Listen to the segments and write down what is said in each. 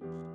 好，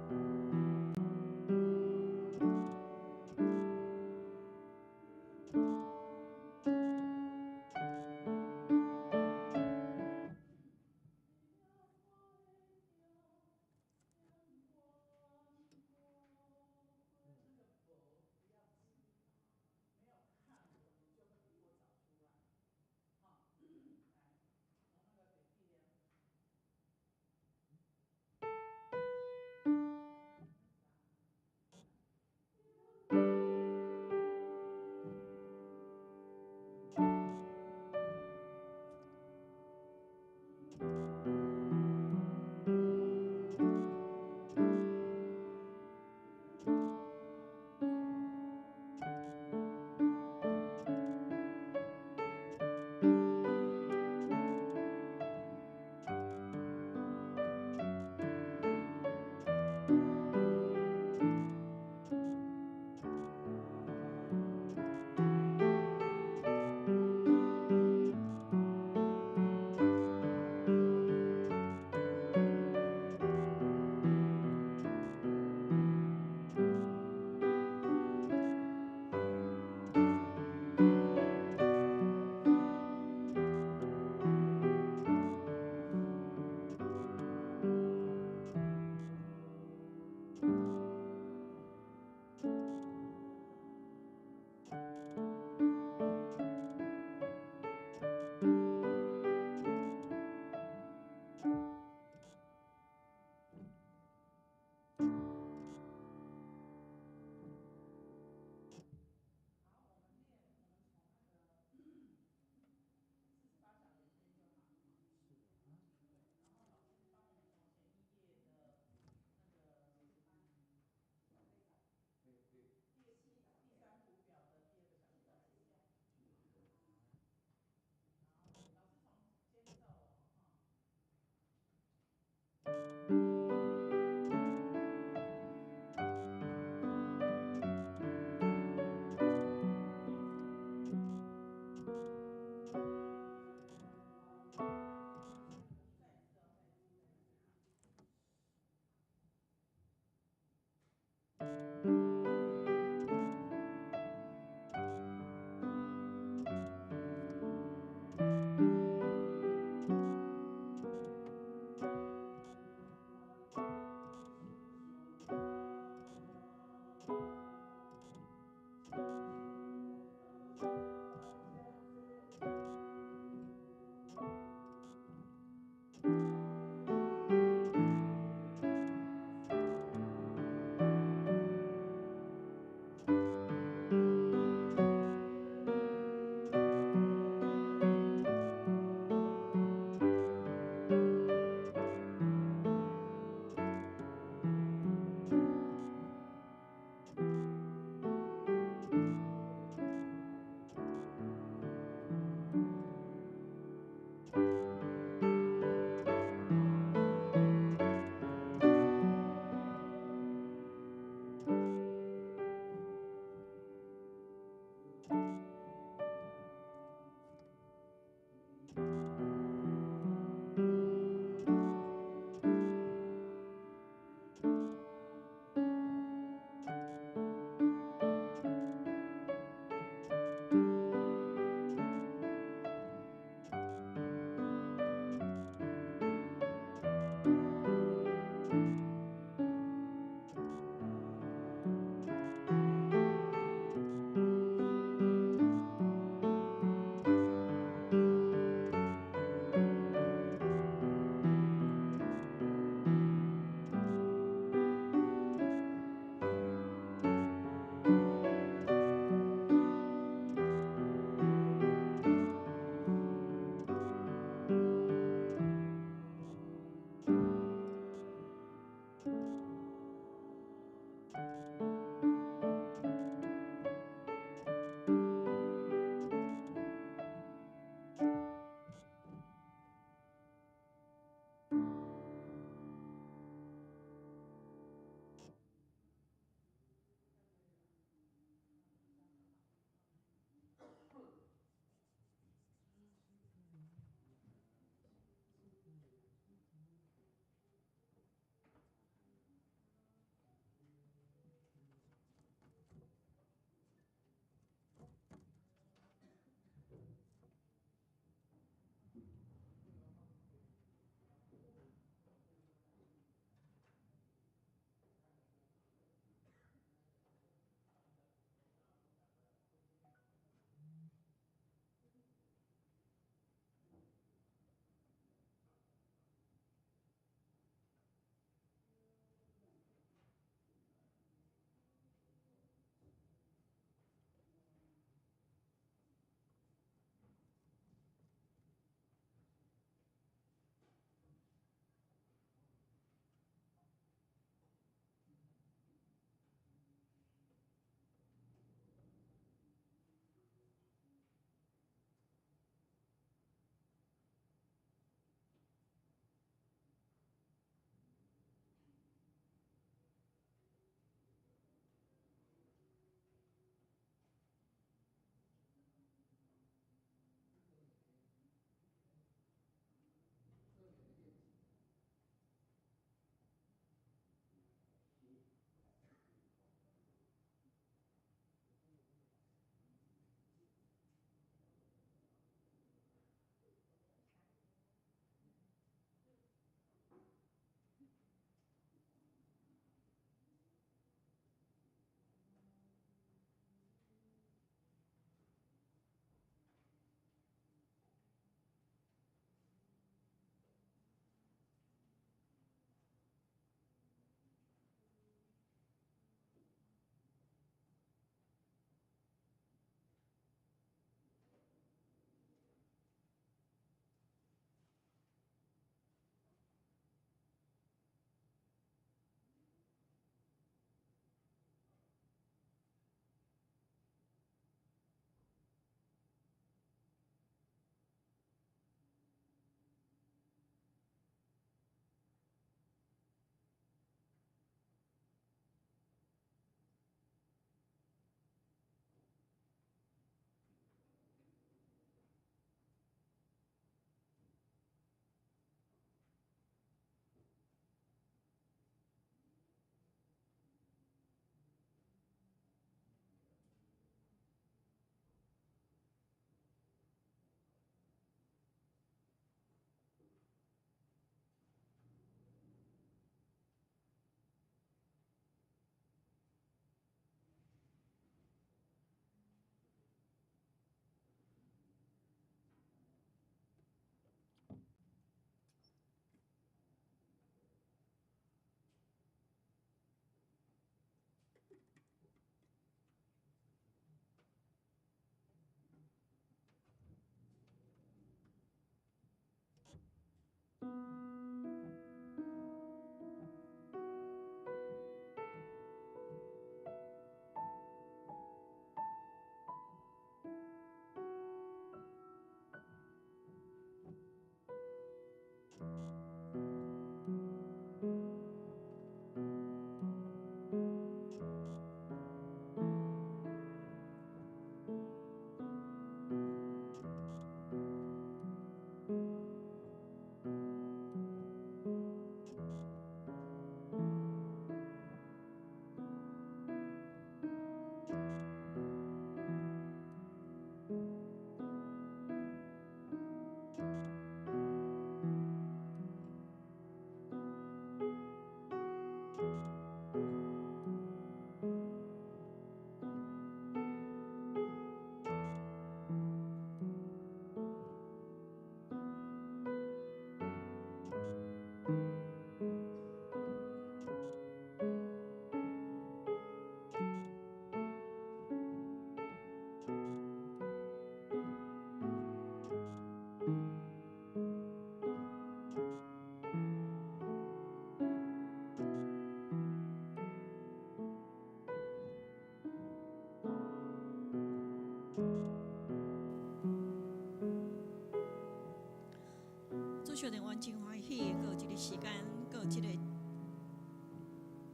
上帝，阮真歡喜，閣有這个時間，閣有這个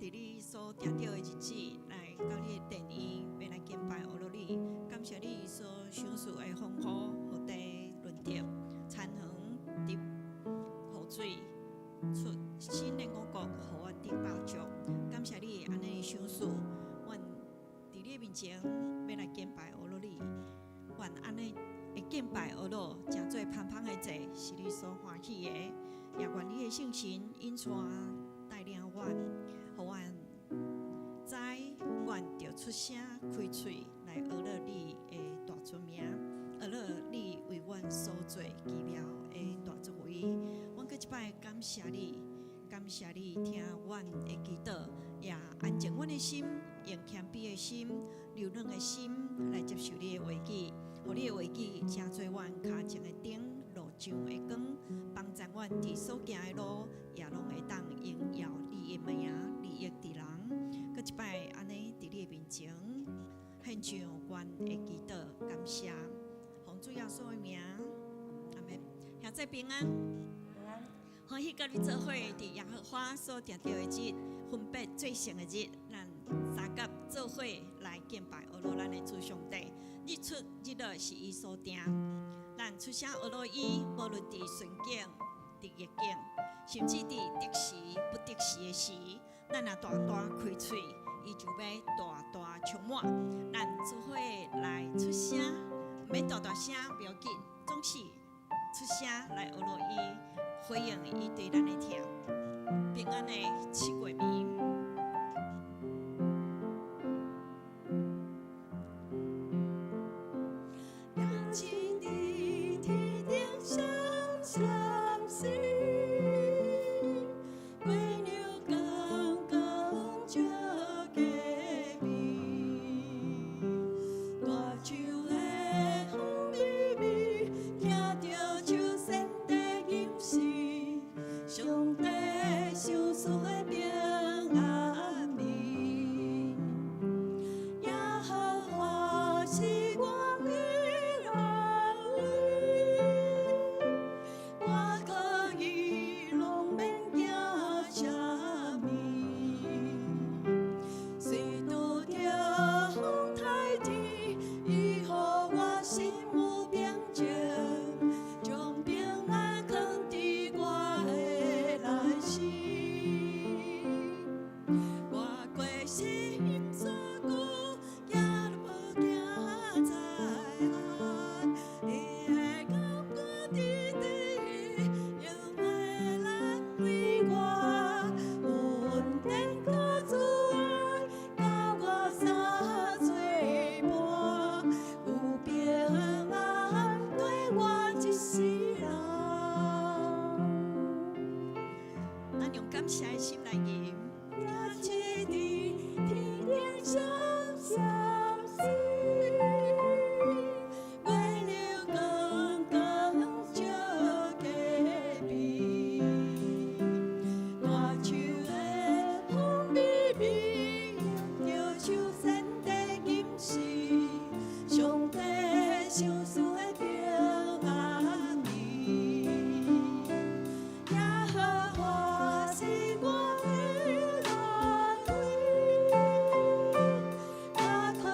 佇你所定著的日子，來到你的殿宇，欲來敬拜阿羅你。感謝你所賞賜的豐富，予地潤澤，田園得雨水，出新的五穀，予阮得飽足。感謝你按呢賞賜，阮佇你面前欲來敬拜阿羅你。願按呢會敬拜阿羅，成做芳香的祭，是你所歡喜的。也願你的聖神引帶帶領阮，予阮知阮著出聲開喙來阿羅你的大尊名，阿羅你為阮所做奇妙的大作為。阮閣一擺感謝你，感謝你聽阮的祈禱，也安靜阮的心，用謙卑的心、柔軟的心來接受你的話語，予你的話語成做阮跤前的燈，路上的光，幫助阮佇所行的路，也攏會當榮耀你的名，利益佇人。閣一擺按呢佇你的面前獻上阮的祈禱，感謝，奉主耶穌的名，阿們。兄姊平安。歡喜佮你做伙佇耶和華所定著的日，分別做聖的日，咱三甲做伙來敬拜阿羅咱的主上帝。日出日落是伊所定，咱出聲阿羅伊，無論佇順境、佇逆境，甚至佇得時不得時的時，咱若大大開喙，伊就欲大大充滿。咱做伙來出聲，毋免大大聲，不要緊，總是出聲來阿羅伊，回應伊對咱的疼。平安的七月暝。夜深佇天頂閃閃閃，月亮絳絳照隔壁，大樹的風微微，聽著秋山的吟詩，上帝賞賜的平安暝。耶和華是我的來源，我可以攏免驚啥物。雖拄著風颱天，伊予我心有平靜，將平安囥佇我的內心。我決心所顧，行路無驚災難，伊的感覺佇佇，永袂難為我。恩典佮慈愛，佮我相做伴，有平安綴我一世人。咱用感謝的心來吟。夜深佇天頂閃閃閃，月亮絳絳照隔壁，大樹的風微微，聽著秋山的吟詩，上帝賞賜的平安暝。耶和華是我的來源，我可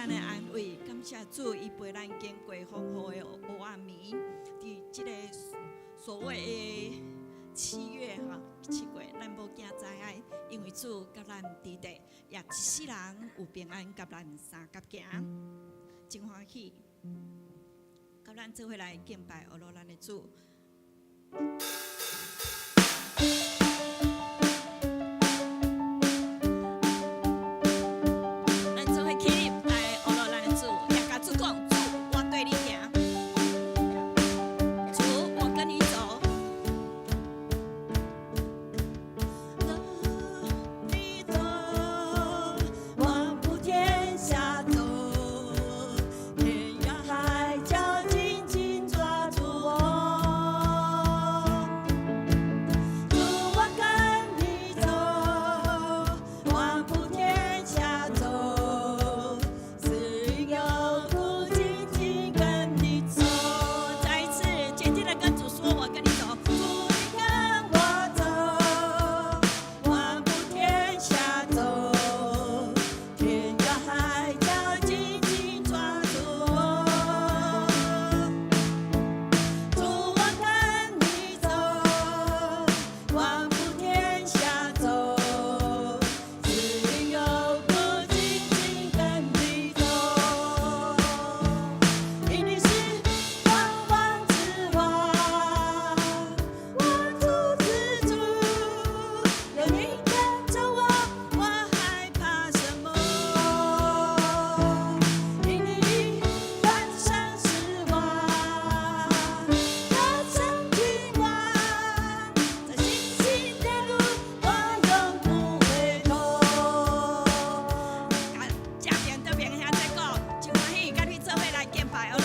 咱的安慰，感謝主，伊陪咱經過風雨的黑暗暝，佇這個所謂的7月哈，7月，咱無驚災害，因為主佮咱佇咧，也一世人有平安，佮咱相佮行，真歡喜，佮咱做伙來敬拜阿羅咱的主。咱做伙起立來阿羅咱的主，也共主講，主，我綴你行，主，我跟你走。你走，萬步天下走，天涯海角緊緊抓住我。主，我跟你走，萬步天下走，死蔭幽谷緊緊跟你走。再一次堅定的跟主說，我跟你走。主，你跟我走，萬步天下走，天涯海角緊緊抓住我。主，我跟你走，萬步天下走，死蔭幽谷緊緊跟你走。因你是萬王之王，萬主之主，有你跟着我，我害怕什麼？因你戰勝死亡，得勝君王，在信心的路，我永不回頭。共正邊對面兄弟講，真歡喜，佮你做伙來敬拜阿羅。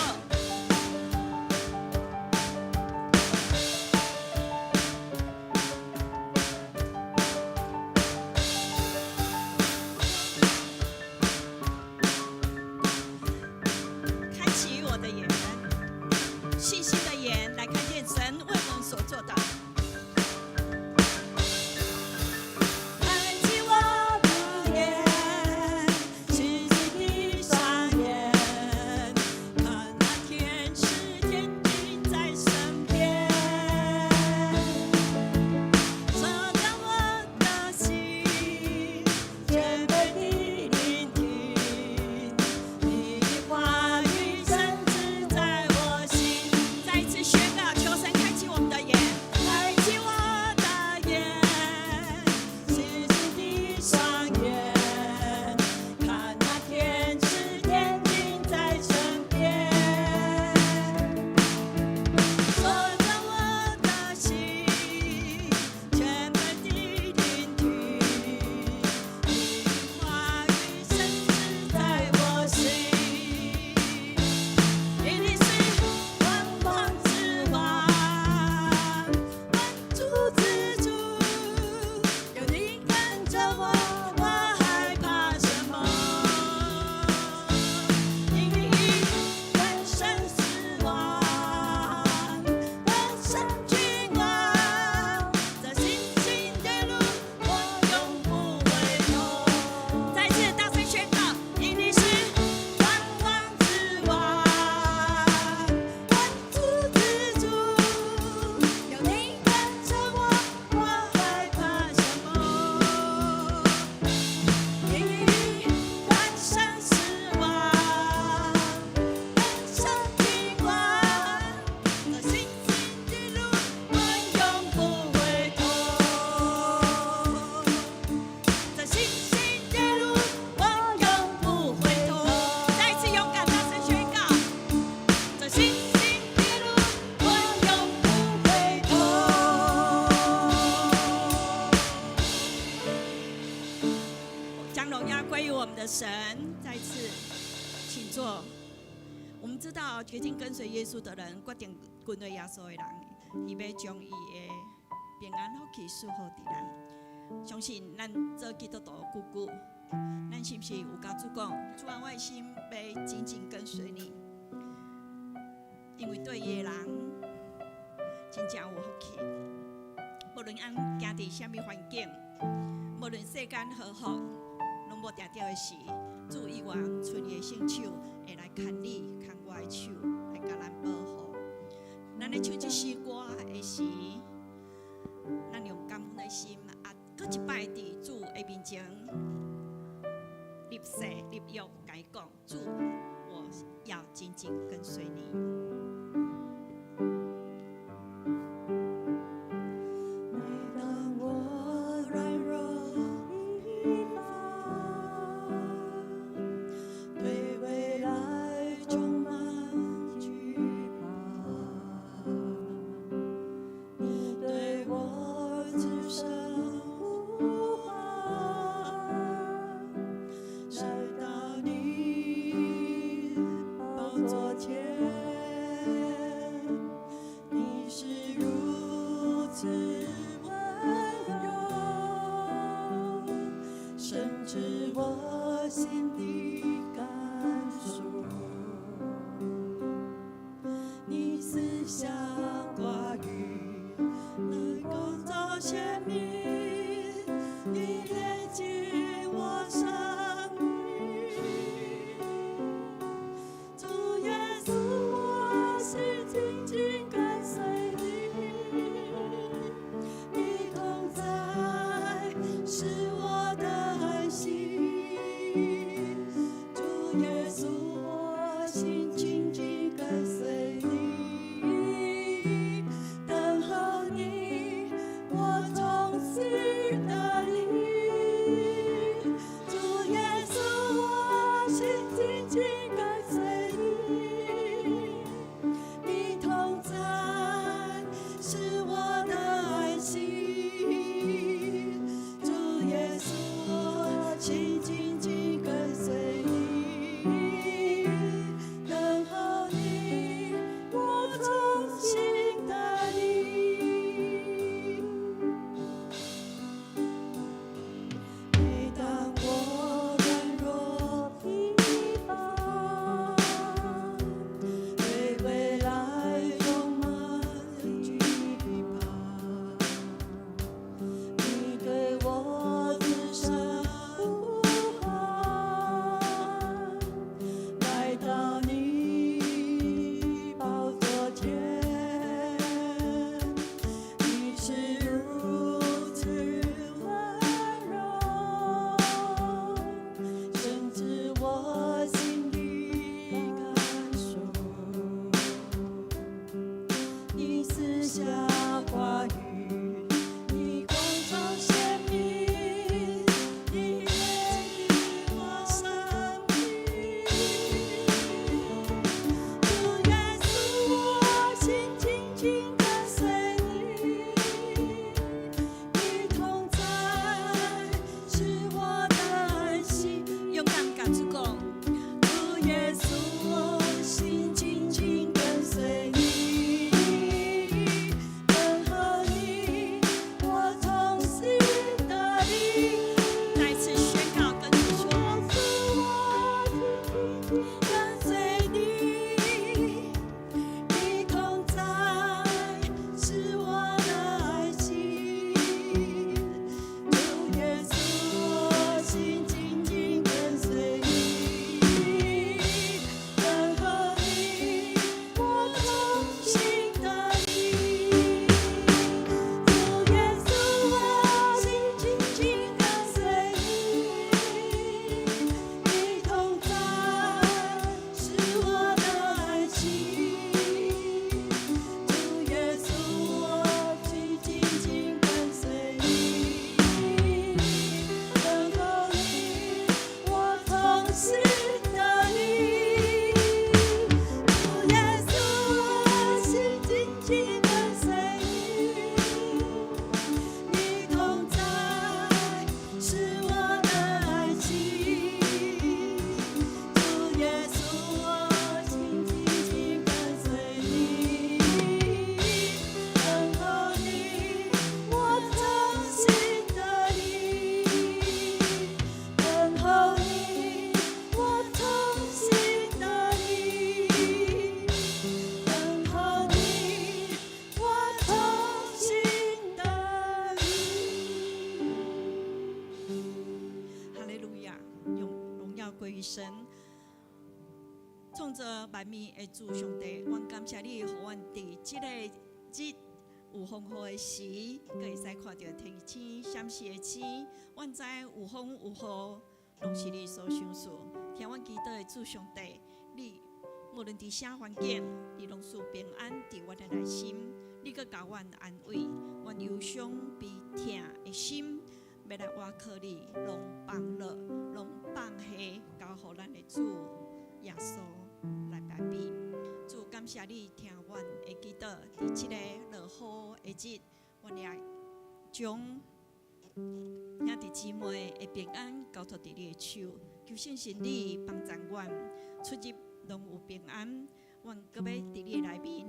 開啟我的眼，信心的眼，來看見神為我們所做的。開啟我的眼，信心的雙眼，看那天使天軍在身邊，照亮我的心，謙卑地聆聽，你的話語深植在我心。再一次宣告，求神開啟我們的眼，開啟我的眼，信心的雙眼，看那天使天軍在身邊，照亮我的心，謙卑地聆聽，你的話語深植在我心。因你是萬王之王，萬主之主，有你跟着我，我害怕什麼？因你戰勝死亡，得勝君王，在信心的路，我永不回頭。再一次大聲宣告，因你是萬王之王，萬主之主，有你跟着我，我害怕什麼？因你戰勝死亡，得勝君王，在信心的路，我永不回頭。在信心的路，我永不回頭。再一次勇敢大聲宣告，在信心的路，我永不回頭。將榮耀歸於我們的神。再一次，請坐。我們知道，決定跟隨耶穌的人，決定跟隨耶穌的人，伊欲將伊的平安福氣賜予佇咱。相信咱做基督徒久久，咱是毋是有共主講？主啊，我的心欲緊緊跟隨你，因為綴伊的人真正有福氣。無論按行佇啥物環境，無論世間禍福，攏攏無定著的時，主依然伸伊的聖手，會來牽你牽我的手，來共咱保護。咱咧唱這首歌的時，咱用感恩的心，啊，閣一擺佇主的面前立誓立約，共伊講：主，我要緊緊跟隨你。每當我軟弱疲乏，對未來充滿懼怕，你對我慈聲呼喚，來到你寶座前，你是如此溫柔，深知我心底感受。你賜下話語，來光照顯明，你煉淨我生命。主耶穌，我心緊緊跟隨你，你同在是我的安息。主耶穌，我心緊緊跟隨你，等候你，我從新得力。主耶穌，我心緊緊跟隨你，你同在是我的安息。主耶穌，我心緊緊跟隨你，等候你，我從新得力。每當我軟弱疲乏，對未來充滿懼怕，你對我慈聲呼喚，歸於神。創造萬物的主上帝，阮感謝你，予阮佇這个日有風雨的時，閣會使看著天星閃爍的星。阮知有風有雨，攏是你所賞賜。聽阮祈禱的主上帝，你無論佇啥環境，你攏賜平安佇阮的內心。你閣共阮安慰，阮憂傷悲痛的心，欲來倚靠你，攏放落，攏放下，交予咱的主耶穌來代替。主，感謝你聽阮的祈禱，佇這个落雨的日，阮也將兄弟姊妹的平安交託佇你的手，求聖神你幫助阮出入攏有平安。阮閣欲佇你的內面，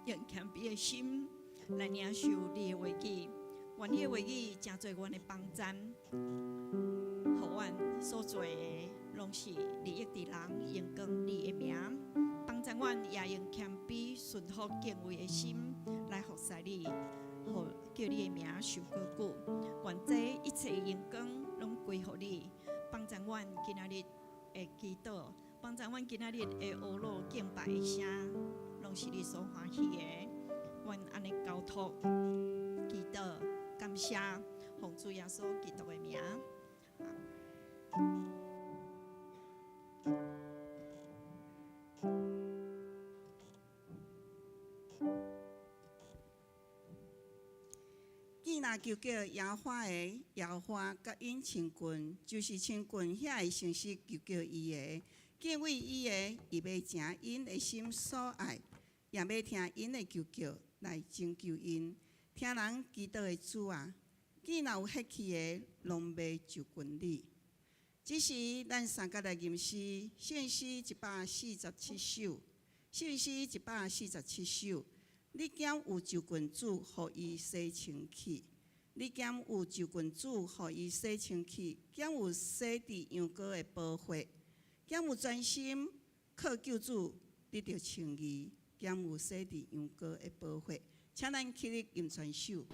用謙卑的心來領受你的話語，願你的話語成做阮的幫贊，予阮所做的攏是利益佇人，榮光你的名。幫助阮也用謙卑、順服、敬畏的心來服侍你，予叫你的名受高舉。願這一切榮光攏歸予你。幫助阮今仔日的祈禱，幫助阮今仔日的呵咾敬拜的聲，攏是你所歡喜的。阮按呢交託、祈禱、感謝，奉主耶穌基督的名。阿們。見若求叫耶和華的，耶和華佮𪜶親近，就是親近遐會誠實求叫伊的，敬畏伊的，伊欲成𪜶的心所愛，也欲聽𪜶的求叫來拯救𪜶。聽人祈禱的主啊，見若有血氣的，攏袂就近你。這時，咱三個來吟詩，聖詩147首，聖詩147首。你敢有就近主，予伊洗清氣？你敢有就近主，予伊洗清氣？敢有洗滌羊羔的寶血？敢有專心靠救主得著稱義？敢有洗滌羊羔的寶血？請咱起立吟全首。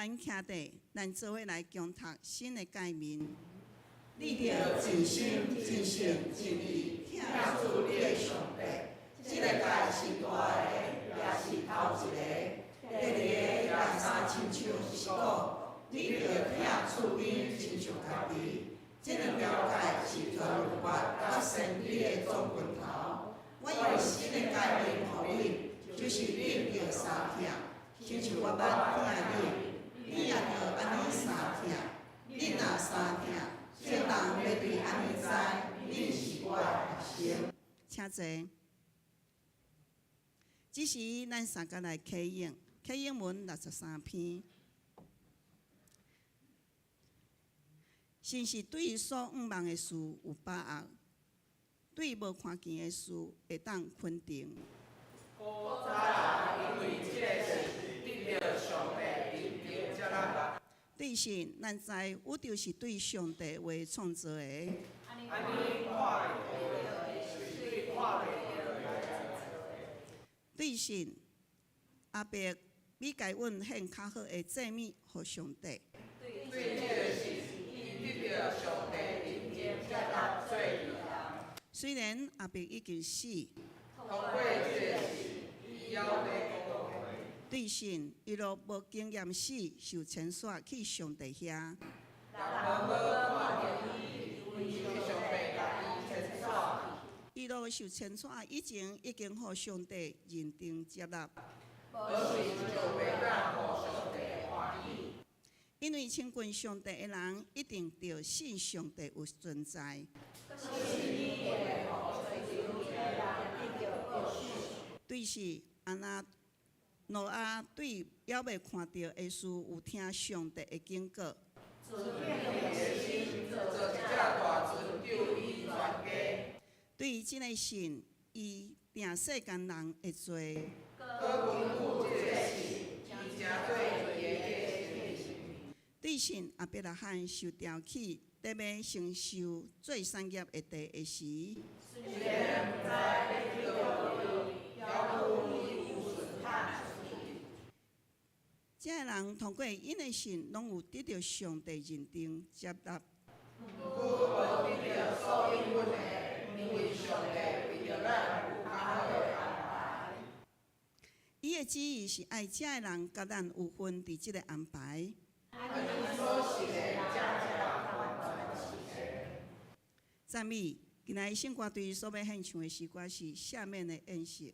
咱徛佇，咱做伙來共讀新的誡命。你著盡心、盡性、盡意疼主你的上帝。這个誡是大个，也是頭一个。第二个共相親像是講，你著疼厝邊親像家己。這兩條誡是全律法佮先知的總本頭。我用新的誡命予恁，就是恁著相疼，親像我捌疼恁，恁也著按呢相疼。恁若相疼，眾人欲對按呢知，恁是我的學生。請坐。這時，咱三個來啟應，啟應文63篇。神是對所向望的事有把握，對無看見的事會當肯定。古早人因為這个信得著上帝認定接納。對神，咱知宇宙是對上帝話創造的。按呢看袂著的，是對看袂著來造的。對神，亞伯比該隱獻較好的祭物予上帝。對這个信，伊得著上帝認定接納做義人。雖然亞伯已經死，通過這个信，伊猶咧講話。對神，伊若無經驗死，受遷徙去上帝遐。人無看著伊，因為上帝共伊遷徙。伊若受遷徙以前，已經予上帝認定接納。無信就袂當予上帝歡喜。因為親近上帝的人，一定著信上帝有存在。對是按那挪亞對猶未看著的事有聽上帝的警告。自敬的心造一隻大船救伊全家。對這个信，伊定世間人的罪。閣根據這个信，伊成做義的計數。對信亞伯拉罕受調去，得欲承受做產業的地的時，雖然毋知欲去佗位，猶有伊有順坦喙。這个人通過𪜶的信，攏有得著上帝認定接納。毋過無得著所應允的，因為上帝為著咱有較好的安排。伊的旨意是愛這个人佮咱有份佇這个安排。按呢所信的才正完全是的。讚美，今仔日聖歌隊所欲獻唱的詩歌是《赦免的宴席》。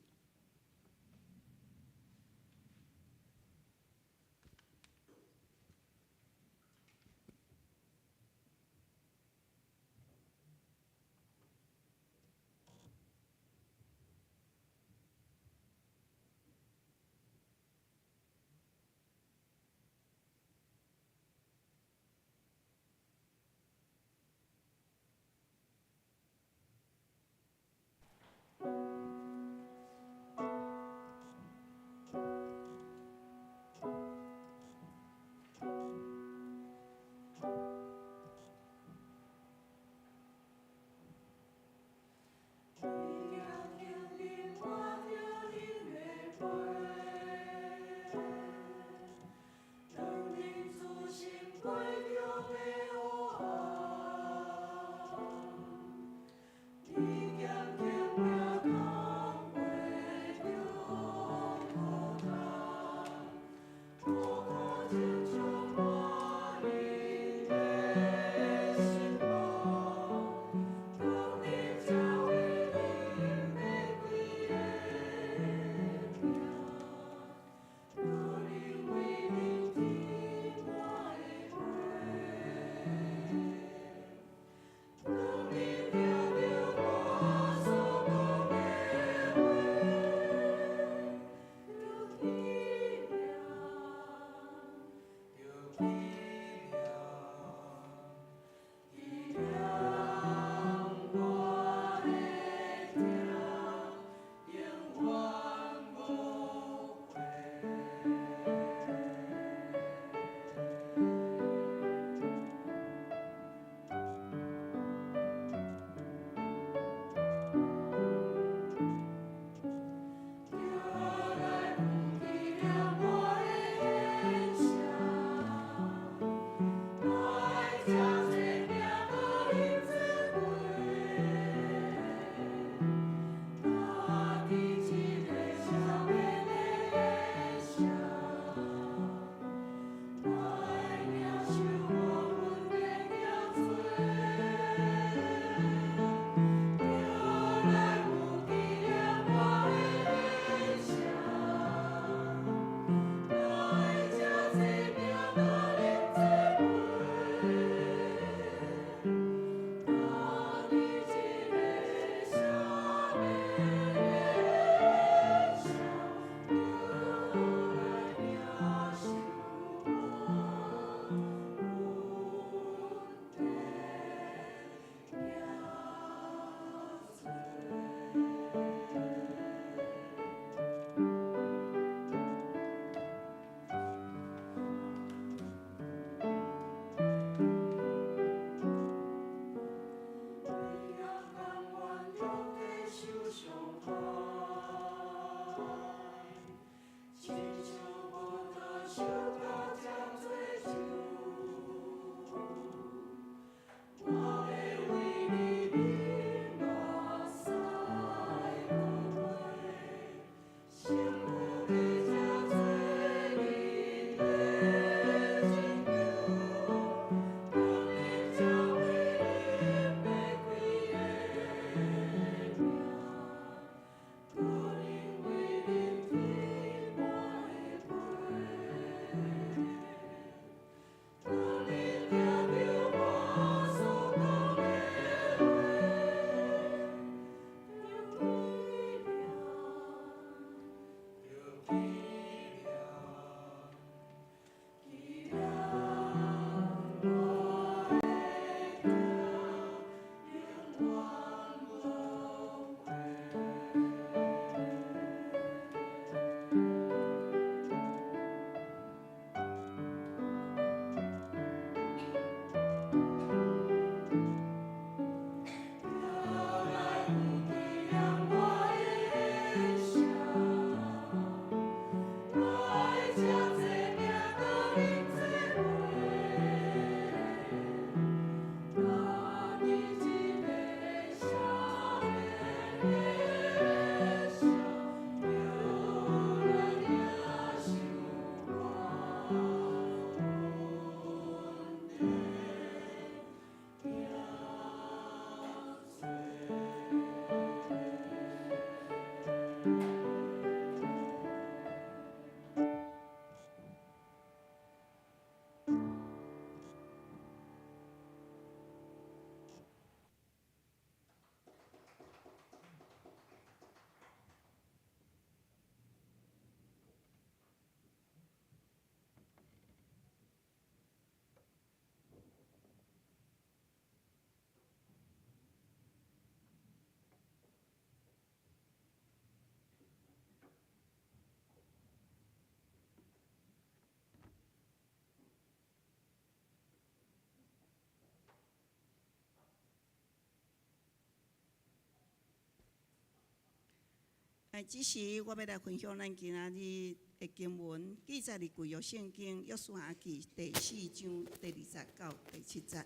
哎，這時我欲來分享咱今仔日的經文，記載佇舊約聖經約書亞記第四章第二節到第七節。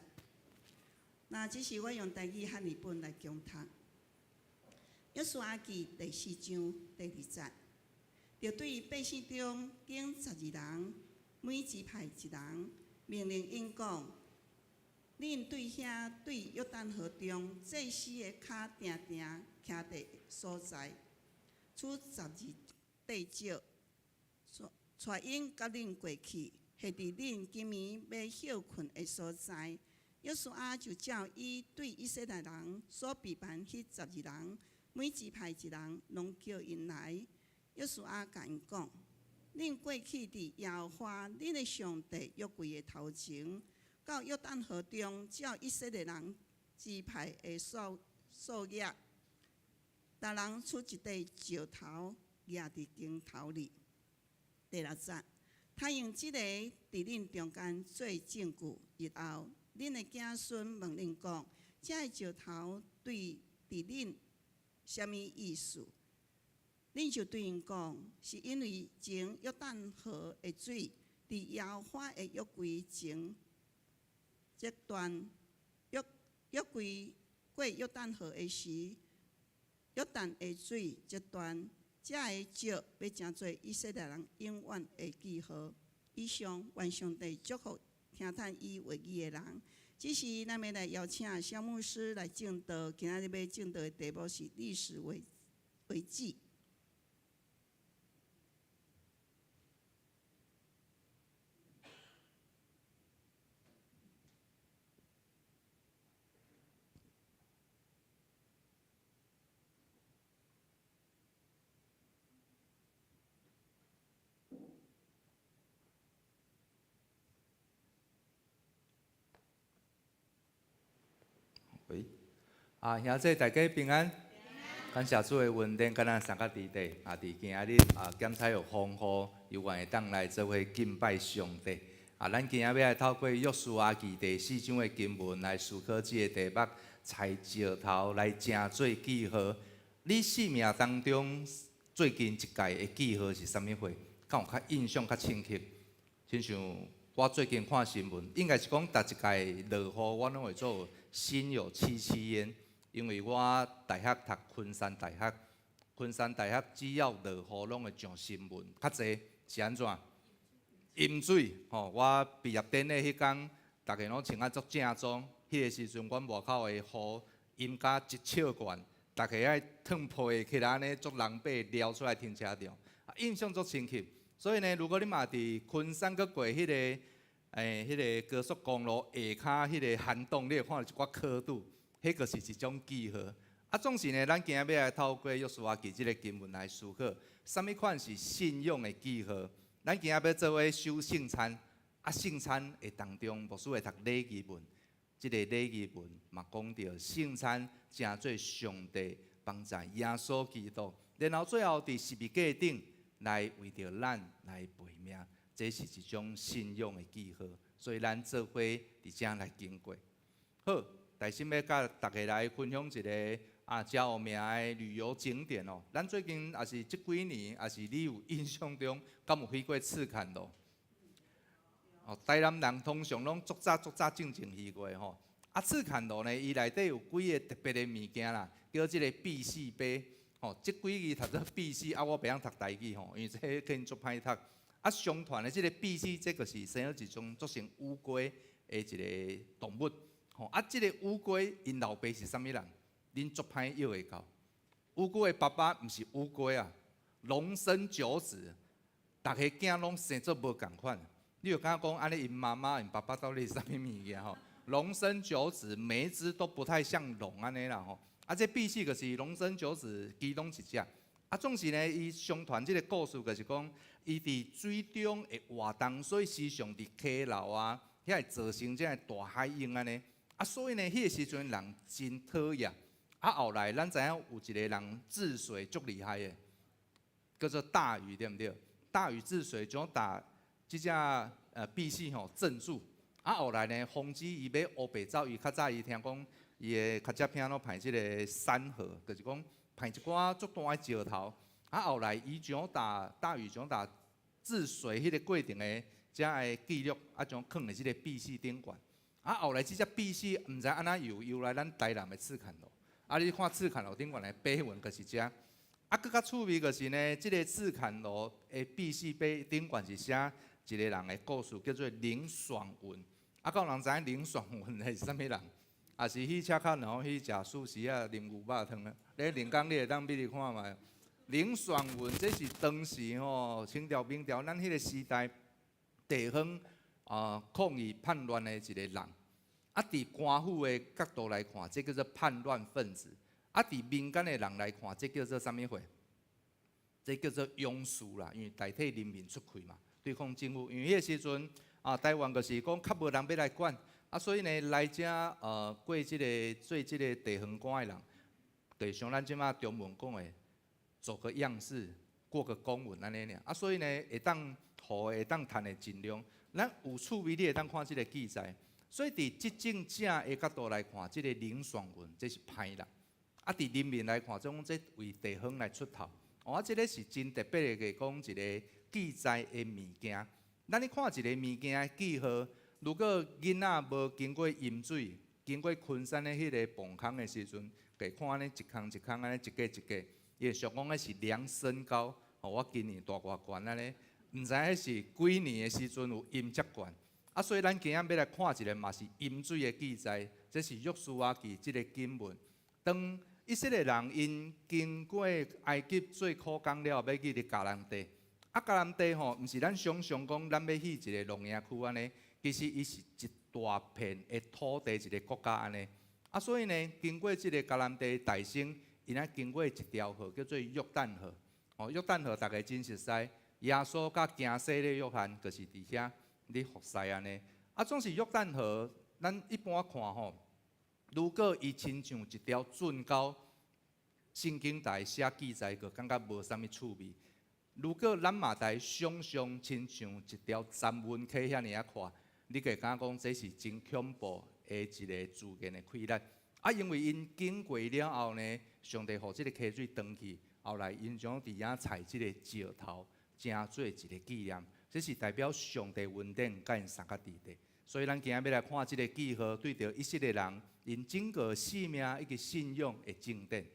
那這時我用台語漢譯本來恭讀。約書亞記第四章第二節，著對百姓中揀十二人，每支派一人，命令𪜶講：恁對遐對約旦河中祭司的跤定定徛佇所在，取十二塊石，帶𪜶佮恁過去，下佇恁今暝欲歇睏的所在。約書亞就照伊對以色列人所備辦彼十二人，每支派一人，攏叫𪜶來。約書亞共𪜶講：恁過去佇耶和華恁的上帝約櫃的頭前，到約旦河中，照以色列人支派的數數額，逐人取一塊石頭，攑佇肩頭裡。第六節，他用這个佇恁中間做證據，日後恁的子孫問恁講：這个石頭對佇恁啥物意思？恁就對𪜶講：是因為前約旦河的水，佇耶和華的約櫃前這斷約約櫃過約旦河的時，約旦的水這斷，這个石欲成做以色列人永遠的記號。以上，願上帝祝福聽趁伊話語的人。這時，咱欲來邀請蕭牧師來證道。今仔日欲證道的題目是歷史為為記。喂，啊，兄弟大家平安，感謝主的恩典，佮咱三個弟弟啊，佇今仔日啊，檢採有風雨，猶原會當來做伙敬拜上帝。啊，咱今仔欲來透過約書亞記第四章的經文來思考這個題目：採石頭來成做記號。你生命當中最近一屆的記號是啥物貨？敢有較印象較深刻？親像我最近看新聞，應該是講逐一屆落雨，我攏會做心有戚戚焉，因為我大學讀昆山大學，昆山大學只要落雨，攏會上新聞，較濟是按怎？淹水吼！我畢業典禮彼工，逐家攏穿啊足正裝，彼个時陣，阮外口的雨淹甲一尺懸，逐家愛褪被起來按呢，足狼狽撩出來停車場，印象足深刻。所以呢，如果你嘛佇昆山閣過彼个欸，彼个高速公路下跤彼个涵洞，你會看著一寡蝌蚪，彼個是一種記號。啊，總是呢，咱今仔欲來透過約書亞記這个經文來思考，啥物款是信仰的記號？咱今仔欲做伙守聖餐，啊，聖餐的當中，牧師會讀禮儀文，這个禮儀文嘛講著聖餐成做上帝幫助耶穌基督，然後最後佇十字架頂來為著咱來賠命，這是一種信仰的記號，所以咱做伙佇遮來經過。好，大心欲佮大家來分享一个啊，誠有名的旅遊景點哦。咱最近抑是這幾年，抑是你有印象中，敢有去過赤崁路？哦，台南人通常攏足早足早進前去過吼。啊，赤崁路呢，伊內底有幾个特別的物件啦，叫這个必死碑。吼，這幾字讀做必死，啊，我袂曉讀台語吼，因為這可能足歹讀。啊，相傳的這个必死，這個是生做一種做成烏龜的一个動物。吼，啊，這个烏龜𪜶老爸是啥物人？恁足歹約會到。烏龜的爸爸毋是烏龜啊，龍生九子，逐个囝攏生做無仝款。你有感覺講按呢，𪜶媽媽、𪜶爸爸到底是啥物物件吼？龍生九子，每一隻都不太像龍按呢啦吼。啊，這必死就是龍生九子其中一隻。啊，總是呢，伊相傳這个故事就是講，伊佇水中會活動，所以時常佇溪流啊，遐會造成這个大海湧按呢。啊，所以呢，彼个時陣人真討厭。啊，後來咱知影有一个人治水足厲害的，叫做大禹，對毋對？大禹治水將打這隻貔貅吼鎮住。啊，後來呢，防止伊欲烏白走，伊較早伊聽講伊的較早片攏排這个山河，就是講排一寡足大的石頭。啊，後來以長大大禹長大治水彼個過程的遮的記錄，啊，將囥佇這個壁甕頂懸。啊，後來這隻壁甕毋知按怎游游來咱台南的赤崁路。啊，你看赤崁路頂懸的碑文就是遮。啊，閣較趣味就是呢，這個赤崁路的壁甕碑頂懸是寫一個人的故事，叫做林爽文。啊，敢有人知影林爽文是啥物人？也是去車卡，然後去食壽司啊，啉牛肉湯啊。咧林剛你會當比你看覓？林爽文這是當時吼清朝、明朝咱彼個時代地方啊抗議叛亂的一個人。啊，佇官府的角度來看，這叫做叛亂分子；啊，佇民間的人來看，這叫做啥物貨？這叫做勇士啦，因為代替人民出氣嘛，對抗政府。因為彼個時陣啊，台灣就是講較無人欲來管，啊，所以呢，來遮過這個做這個地方官的人，就像咱這馬中文講的，做個樣式，過個公文按呢爾。啊，所以呢，會當予會當趁的盡量。咱有趣味，你會當看這個記載。所以佇執政者的角度來看，這個林爽文這是歹人；啊，佇人民來看，總這為地方來出頭。哦，啊，這個是真特別的，講一個記載的物件。咱咧看一個物件的記號，如果囡仔無經過淹水、經過昆山的彼個磅空的時陣，會看按呢一空一空按呢一格一格，伊會想講彼是量身高。哦，我今年大偌懸按呢，毋知彼是幾年的時陣有淹遮懸。啊，所以咱今仔欲來看一個嘛是淹水的記載，這是約書亞記這個經文。當以色列人𪜶經過埃及做苦工了後，欲去佇迦南地。啊，迦南地吼，毋是咱想象講咱欲去一個農業區按呢，其實伊是一大片的土地，一個國家按呢。啊，所以呢，經過這個迦南地大省，𪜶愛經過一條河，叫做約旦河。哦，約旦河逐家真熟悉，耶穌佮行洗禮約翰，就是佇遐咧服侍按呢。啊，總是約旦河，咱一般看吼，如果伊親像一條圳溝，聖經內寫記載過，感覺無啥物趣味。如果咱嘛來想象親像一條鏨文溪遐爾仔闊，你會感覺講這是真恐怖的一個自然的氣力。啊，因為𪜶經過了後呢，上帝予這個溪水斷去，後來𪜶將佇遐採這個石頭，成做一個紀念。這是代表上帝恩典佮𪜶相佮佇咧。所以咱今仔欲來看這個記號，對著以色列人𪜶整個生命以及信仰的正典。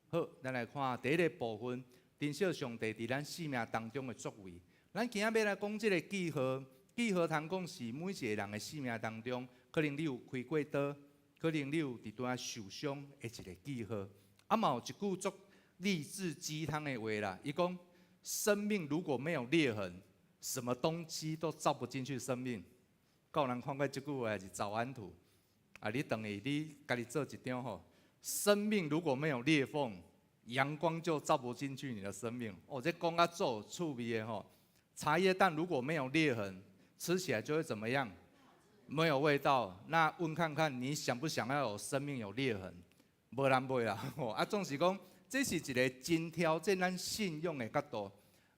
好，咱來看第一個部分，珍惜上帝佇咱生命當中的作為。咱今仔欲來講這個記號，記號通講是每一個人的生命當中，可能你有開過刀，可能你有佇佗受傷的一個記號。啊，嘛有一句足勵志雞湯的話啦，伊講：生命如果沒有裂痕，什麼東西都照不進去生命。敢有人看過這句話是早安圖？啊，你轉去你家己做一張吼。生命如果沒有裂縫，陽光就照不進去你的生命。哦，這講較足趣味的吼。茶葉蛋如果沒有裂痕，吃起來就會怎麼樣？沒有味道。那問看看你想不想要有生命有裂痕？無人愛啦。吼，啊，總是講這是一個真挑戰咱信仰的角度。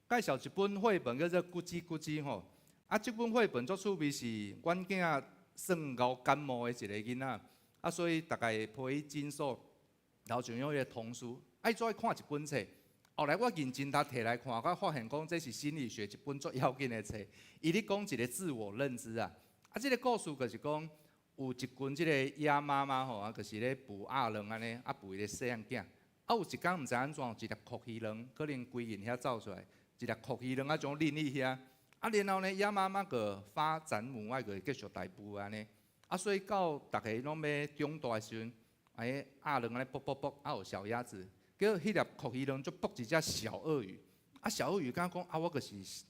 介紹一本繪本叫做《咕嘰咕嘰》吼。啊，這本繪本足趣味是，阮囝算𠢕感冒的一個囡仔，啊，所以逐家會陪伊診所，然後就用彼個童書，愛做愛看一本冊。後來我認真提來看，我發現講這是心理學一本足要緊的冊。伊咧講一個自我認知啊，啊，這個故事就是講有一群這個鴨媽媽吼，啊，就是咧孵鴨卵按呢，啊，孵伊个細漢囝。啊，有一工毋知按怎，一粒蛞蝓卵可能規印遐走出來，一粒蛞蝓卵啊，將躡去遐。啊，然後呢，鴨媽媽閣發展母愛，閣繼續來孵按呢。啊，所以到逐家攏欲長大的時陣，哎，鴨卵按呢噗噗噗，啊有小鴨子，結果彼粒蛞蝓卵就噗一隻小鱷魚。啊，小鱷魚感覺講啊，我就是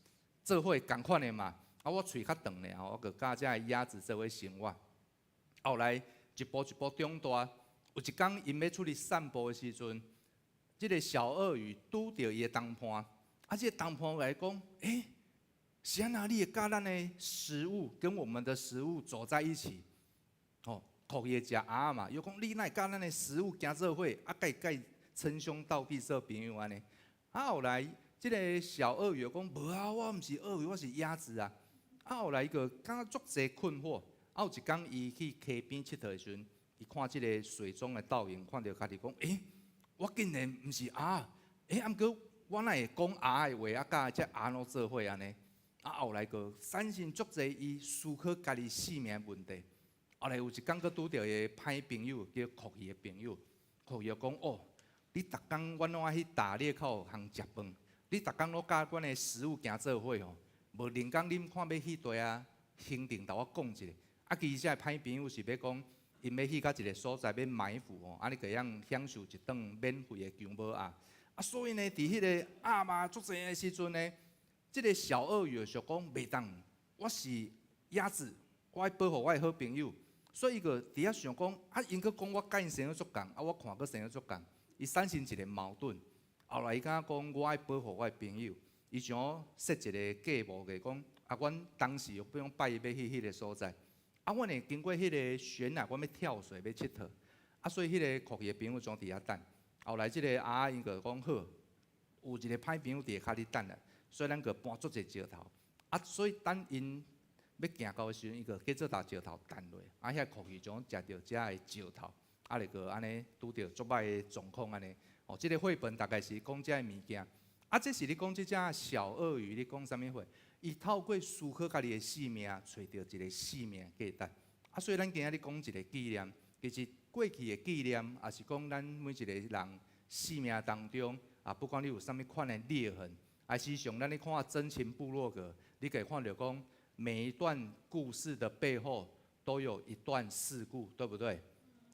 做伙仝款的嘛，啊，我喙較長咧，我閣佮這个鴨子做伙生活。後來一步一步長大，有一工𪜶欲出去散步的時陣，這個小鱷魚拄著伊的同伴，啊，這個同伴來講，欸，是按怎你會佮咱的食物跟我們的食物走在一起？吼，蛞蝓食鴨仔嘛，又講你哪會佮咱的食物行做伙，啊，佮伊稱兄道弟做朋友按呢？啊，後來這個小鱷魚講無啊，我毋是鱷魚，我是鴨子啊。啊，後來伊就感覺足濟困惑。啊，有一工伊去溪邊𨑨迌的時陣，伊看這個水中的倒影，看著家己講，欸，我竟然毋是鴨，欸，啊，毋過我哪會講鴨的話，啊，佮這鴨攏做伙按呢？啊，後來閣產生足濟伊思考家己性命問題。後來有一工閣拄著伊个歹朋友，叫酷魚的朋友，酷魚講哦，你逐工阮攏愛去打獵，較有通食飯。你逐工攏佮阮的食物行做伙吼，無寧工恁看欲去佗啊，行程共我講一下。啊，其實這个歹朋友是欲講，𪜶欲去到一个所在欲埋伏吼，啊，你會當享受一頓免費的薑母鴨。啊，所以呢，佇彼个鴨肉足濟的時陣呢，這个小鱷魚就講袂當，我是鴨子，我愛保護我的好朋友。所以伊就佇遐想講，啊，𪜶閣講我佮𪜶生得足仝，啊，我看閣生得足仝，伊產生一个矛盾。後來伊感覺講，我愛保護我的朋友，伊想設一个計謀，就講，啊，阮當時比如講拜一欲去彼个所在，啊，阮會經過彼个懸崖，阮欲跳水欲𨑨迌，啊，所以彼个酷魚的朋友總佇遐等。後來這个鴨𪜶就講好，有一个歹朋友佇下跤咧等咧，所以咱就搬足濟石頭，啊，所以等𪜶欲行到的時陣，伊就假做共石頭彈落，啊，遐酷魚將食著遮个石頭，啊，就閣按呢拄著足歹的狀況按呢。哦，這个繪本大概是講這个物件，啊，這是咧講這隻小鱷魚咧講啥物話？伊透過思考家己的性命，揣著一个生命價值。啊，所以咱今仔日講一个紀念，其實過去的紀念，也是講咱每一个人生命當中，啊，不管你有啥物款的裂痕，還是像咱咧看真情部落格，你會看著講每一段故事的背後都有一段事故，對不對？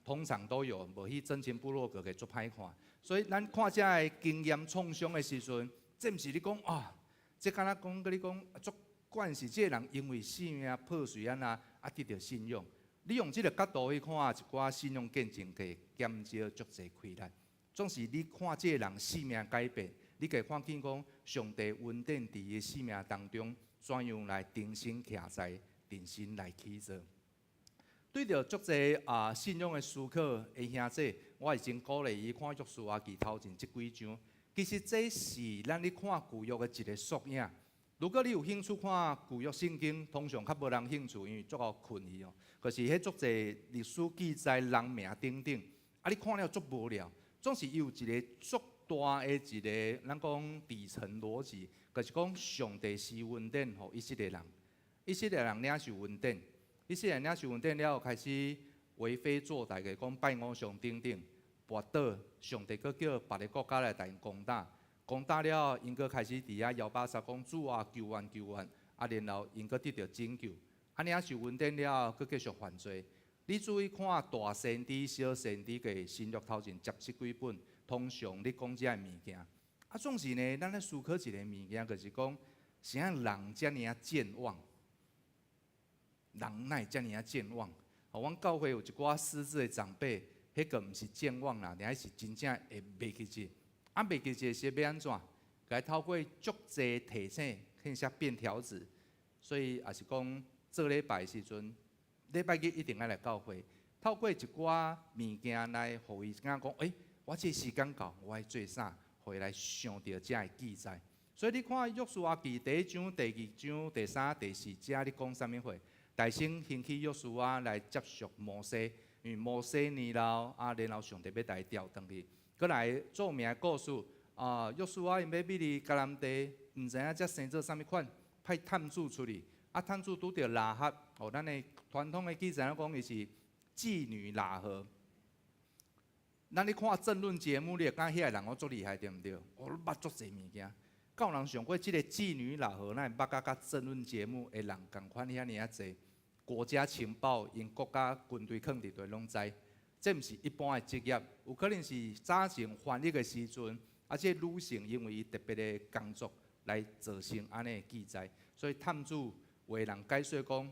通常都有，無去真情部落格會足歹看。所以咱看這个經驗創傷的時陣，這毋是你講啊，這敢若講佮你講足慣是這个人因為生命破碎按怎，啊得著信仰。你用這个角度去看一寡信仰見證，會減少足濟氣力。總是你看這个人生命改變，你會看見講上帝恩典佇伊生命當中，怎樣來重新徛在，重新來起做。對著足濟啊信仰的思考的兄弟，我會真鼓勵伊看約書亞記頭前這幾章。其實這是咱咧看舊約的一个縮影。如果你有興趣看舊約聖經，通常較無人興趣，因為足夠困去哦。可是彼足濟歷史記載、人名等等，啊，你看了足無聊。總是有一个足大的一个，咱講底層邏輯，就是講上帝施恩典予以色列人，以色列人領受恩典。以色列領受恩典了後，開始為非作歹，就講拜偶像等等，跋倒，上帝閣叫別个國家來共𪜶攻打，攻打了後，𪜶閣開始佇遐搖把沙講主啊，求援求援，啊，然後𪜶閣得著拯救，啊，領受恩典了後，閣繼續犯罪。你注意看大先知、小先知嘅新約頭前接這幾本，通常咧講這个物件。啊，總是呢，咱咧思考一個物件，就是講，啥人遮爾仔健忘？人哪會遮爾仔健忘？哦，阮教會有一寡失智的長輩，彼個毋是健忘啦，爾是真正會袂記得。啊，袂記得時欲按怎？共伊透過足濟提醒，去寫便條紙。所以也是講做禮拜的時陣，禮拜日一定愛來教會，透過一寡物件來予伊感覺講，欸，我這個時間到，我愛做啥？予伊來想著這个記載。所以你看約書亞記第一章、第二章、第三、第四節，咧講啥物話？大先興起約書亞來接續摩西，因為摩西年老，啊，然後上帝欲共伊調轉去。閣來著名的故事，啊，約書亞𪜶欲入去迦南地，毋知影這生做啥物款，派探子出去，啊，探子拄著喇合，哦，咱的傳統的記載講伊是妓女喇合。咱咧看政論節目，你會感覺彼个人攏足厲害，對毋對？哦，捌足濟物件。敢有人想過，這个妓女喇合，哪會捌甲佮政論節目的人仝款遐爾仔濟？國家情報，𪜶國家軍隊囥佇佗攏知，這毋是一般的職業，有可能是早前翻譯的時陣，啊，這个女性因為伊特別的工作來造成按呢的記載，所以探子有的人解說講，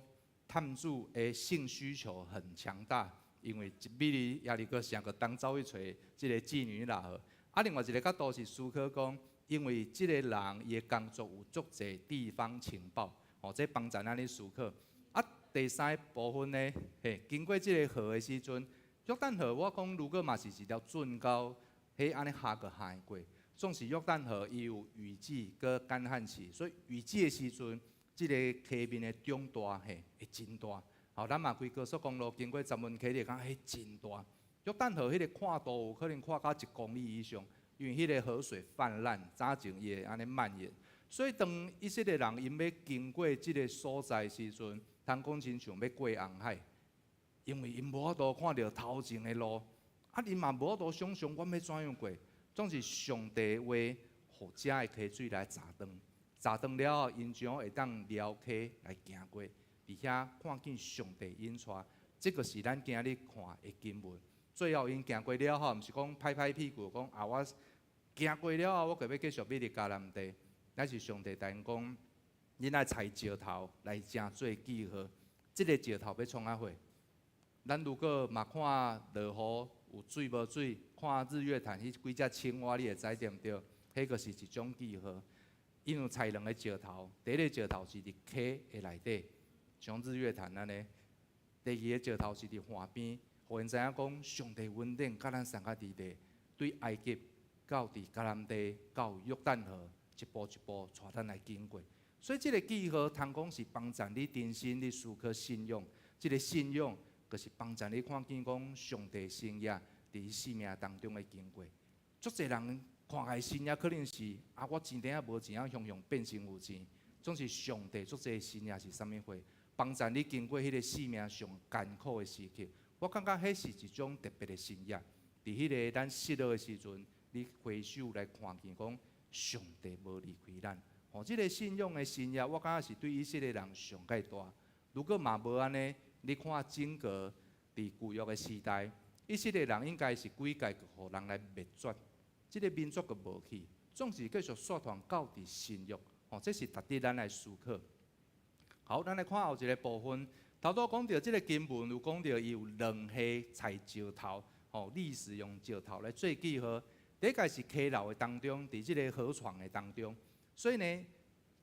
探子的性需求很強大，因為一入去耶利哥城，就當走去揣這个妓女喇合。啊，另外一个角度是思考講，因為這个人伊的工作有足濟地方情報，哦，這幫助咱咧思考。啊，第三个部分呢，嘿，經過這个河的時陣，約旦河我講如果嘛是一條圳溝，彼按呢下閣下會過。總是約旦河伊有雨季閣乾旱期，所以雨季的時陣，這个溪面的漲大嘿會真大。吼，咱嘛開高速公路經過十文溪，你會感覺彼真大。約旦河彼个闊度有可能闊到1公里以上，因為彼个河水泛濫，早前伊會按呢蔓延。所以當以色列人𪜶欲經過這个所在時陣，通講親像欲過紅海，因為𪜶無法度看著頭前的路，啊，𪜶嘛無法度想像阮欲怎樣過。總是上帝話，予遮的溪水來閘斷，閘斷了後，𪜶將會當撩溪來行過。佇遐看見上帝引帶，這個是咱今日看的經文。最後𪜶行過了後，毋是講拍拍屁股講啊，我行過了後，我閣欲繼續欲入迦南地。乃是上帝共𪜶講，恁愛採石頭來成做記號。這个石頭欲創啥貨？咱如果嘛看落雨有水無水，看日月潭彼幾隻青蛙，你會知對毋對？彼個是一種記號。𪜶有採兩个石頭，第一个石頭是佇溪的內底，像日月潭按呢；第二个石頭是佇岸邊，予𪜶知影講上帝恩典佮咱相佮佇咧，對埃及到佇迦南地到約旦河，一步一步帶咱來經過。所以這个記號通講是幫助你重新去思考信仰，這个信仰就是幫助你看見講上帝神蹟佇你生命當中的經過。足濟人看來神蹟可能是啊，我錢袋仔無錢啊，雄雄變成有錢。總是上帝足濟神蹟是啥物貨？幫助你經過彼個生命上艱苦的時刻，我感覺彼是一種特別的神蹟。佇彼个咱失落的時陣，你回首來看見講上帝無離開咱。吼，這个信仰的神蹟，我感覺是對以色列人上蓋大。如果嘛無按呢，你看整個佇舊約的時代，以色列人應該是幾屆予人來滅絕，這个民族閣無去，總是繼續續傳到佇新約。吼，這是值得咱來思考。好，咱來看後一个部分。頭拄講著這个經文有講著伊有兩下採石頭，吼，歷史用石頭來做記號。第一個是溪流的當中，佇這个河床的當中，所以呢，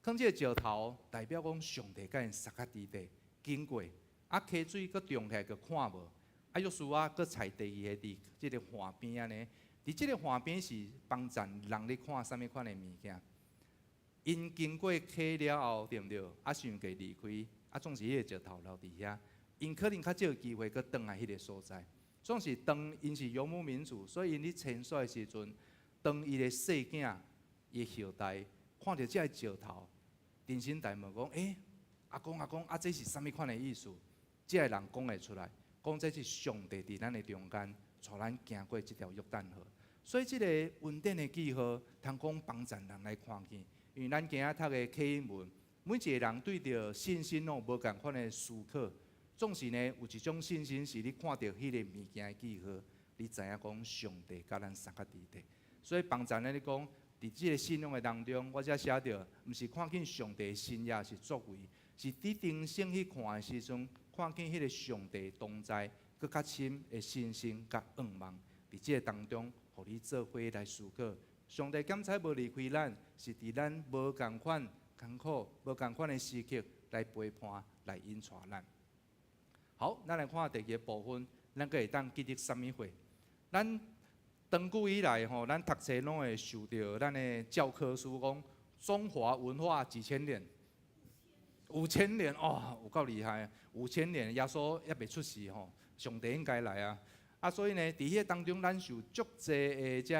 囥這个石頭代表講上帝佮𪜶相佮佇咧經過，啊溪水閣漲起來閣看無，啊約書亞閣採第二个佇這个岸邊按呢，佇這个岸邊是幫助人咧看啥物款的物件。𪜶經過溪了後，對毋對？啊，想過離開，啊，總是彼个石頭留佇遐。𪜶可能較少機會閣轉來彼个所在。總是當𪜶是游牧民族，所以𪜶咧遷徙的時陣，當伊的細囝、伊的後代看著這个石頭，重新來問講：欸，阿公阿公，啊，這是啥物款的意思？這个人講會出來，講這是上帝佇咱的中間，帶咱行過這條約旦河。所以這个恩典的記號，通講幫助人來看見。因為咱今仔讀的啟英文，每一个人對著信心攏有無仝款的思考。總是呢，有一種信心是你看著彼个物件的記號，你知影講上帝佮咱相佮佇咧。所以幫助咱咧講，佇這个信仰的當中，我才寫著，毋是看見上帝的神蹟是作為，是佇重新去看的時陣，看見彼个上帝同在，閣較深的信心佮仰望，佇這个當中，予你做伙來思考。上帝敢才無離開咱，是佇咱無仝款艱苦、無仝款的時刻來陪伴、來引帶咱。好，咱來看第二个部分，咱閣會當記得啥物貨？咱長久以來吼，咱讀冊攏會受著咱的教科書講中華文化幾千年，五千年哦，有夠厲害！五千年，耶穌猶未出世吼，上帝應該來啊！啊，所以呢，佇彼个當中，咱受足濟的這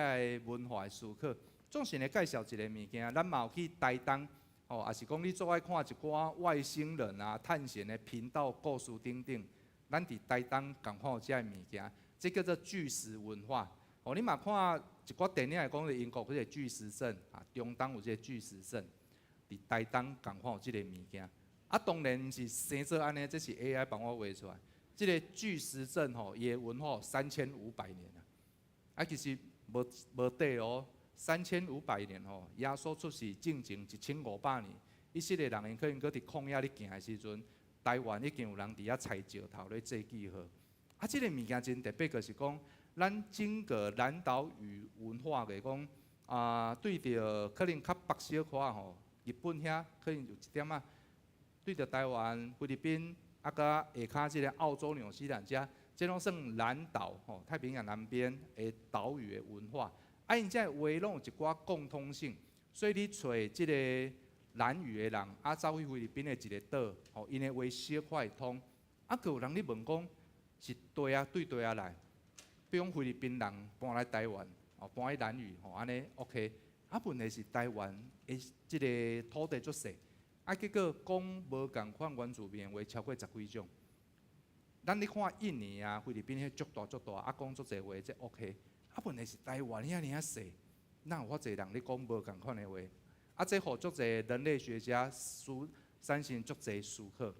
个文化的思考。總是呢，介紹一个物件，咱嘛有去台東，吼，抑是講你做愛看一寡外星人啊探險的頻道故事等等，咱佇台東仝款有這个物件，這叫做巨石文化。哦，你嘛看一寡電影會講英國彼个巨石陣啊，中東有這个巨石陣，佇台東仝款有這个物件。啊，當然毋是生做按呢，這是 AI 幫我畫出來。這个巨石陣吼，伊的文化3500年啊，啊，其實無無短哦，三千五百年吼，耶穌出世進前1500年，以色列人𪜶可能閣佇曠野咧行的時陣，台灣已經有人佇遐採石頭咧做記號。啊，這个物件真特別，就是講咱整個南島語文化來講，啊，對著可能較北小可吼，日本遐可能有一點仔，對著台灣、菲律賓。啊，佮下跤這个澳洲、紐西蘭遮，這攏算南島吼，太平洋南邊的島嶼的文化。啊，𪜶這个話攏有一寡共通性，所以你揣這个蘭嶼的人，啊，走去菲律賓的一个島，吼，𪜶的話小可會通。啊，閣有人咧問講，是對啊，對對啊來，比如講菲律賓人搬來台灣，哦，搬去蘭嶼吼，按呢 OK。啊，問題是台灣的這个土地足細，啊，結果講無仝款原住民的話超過十幾種。咱你看印尼啊、菲律賓彼足大足大，啊講足濟話，這 OK。啊，問題是台灣遐爾仔細，哪有遐濟人咧講無仝款的話？啊，這予足濟人類學家思產生足濟思考。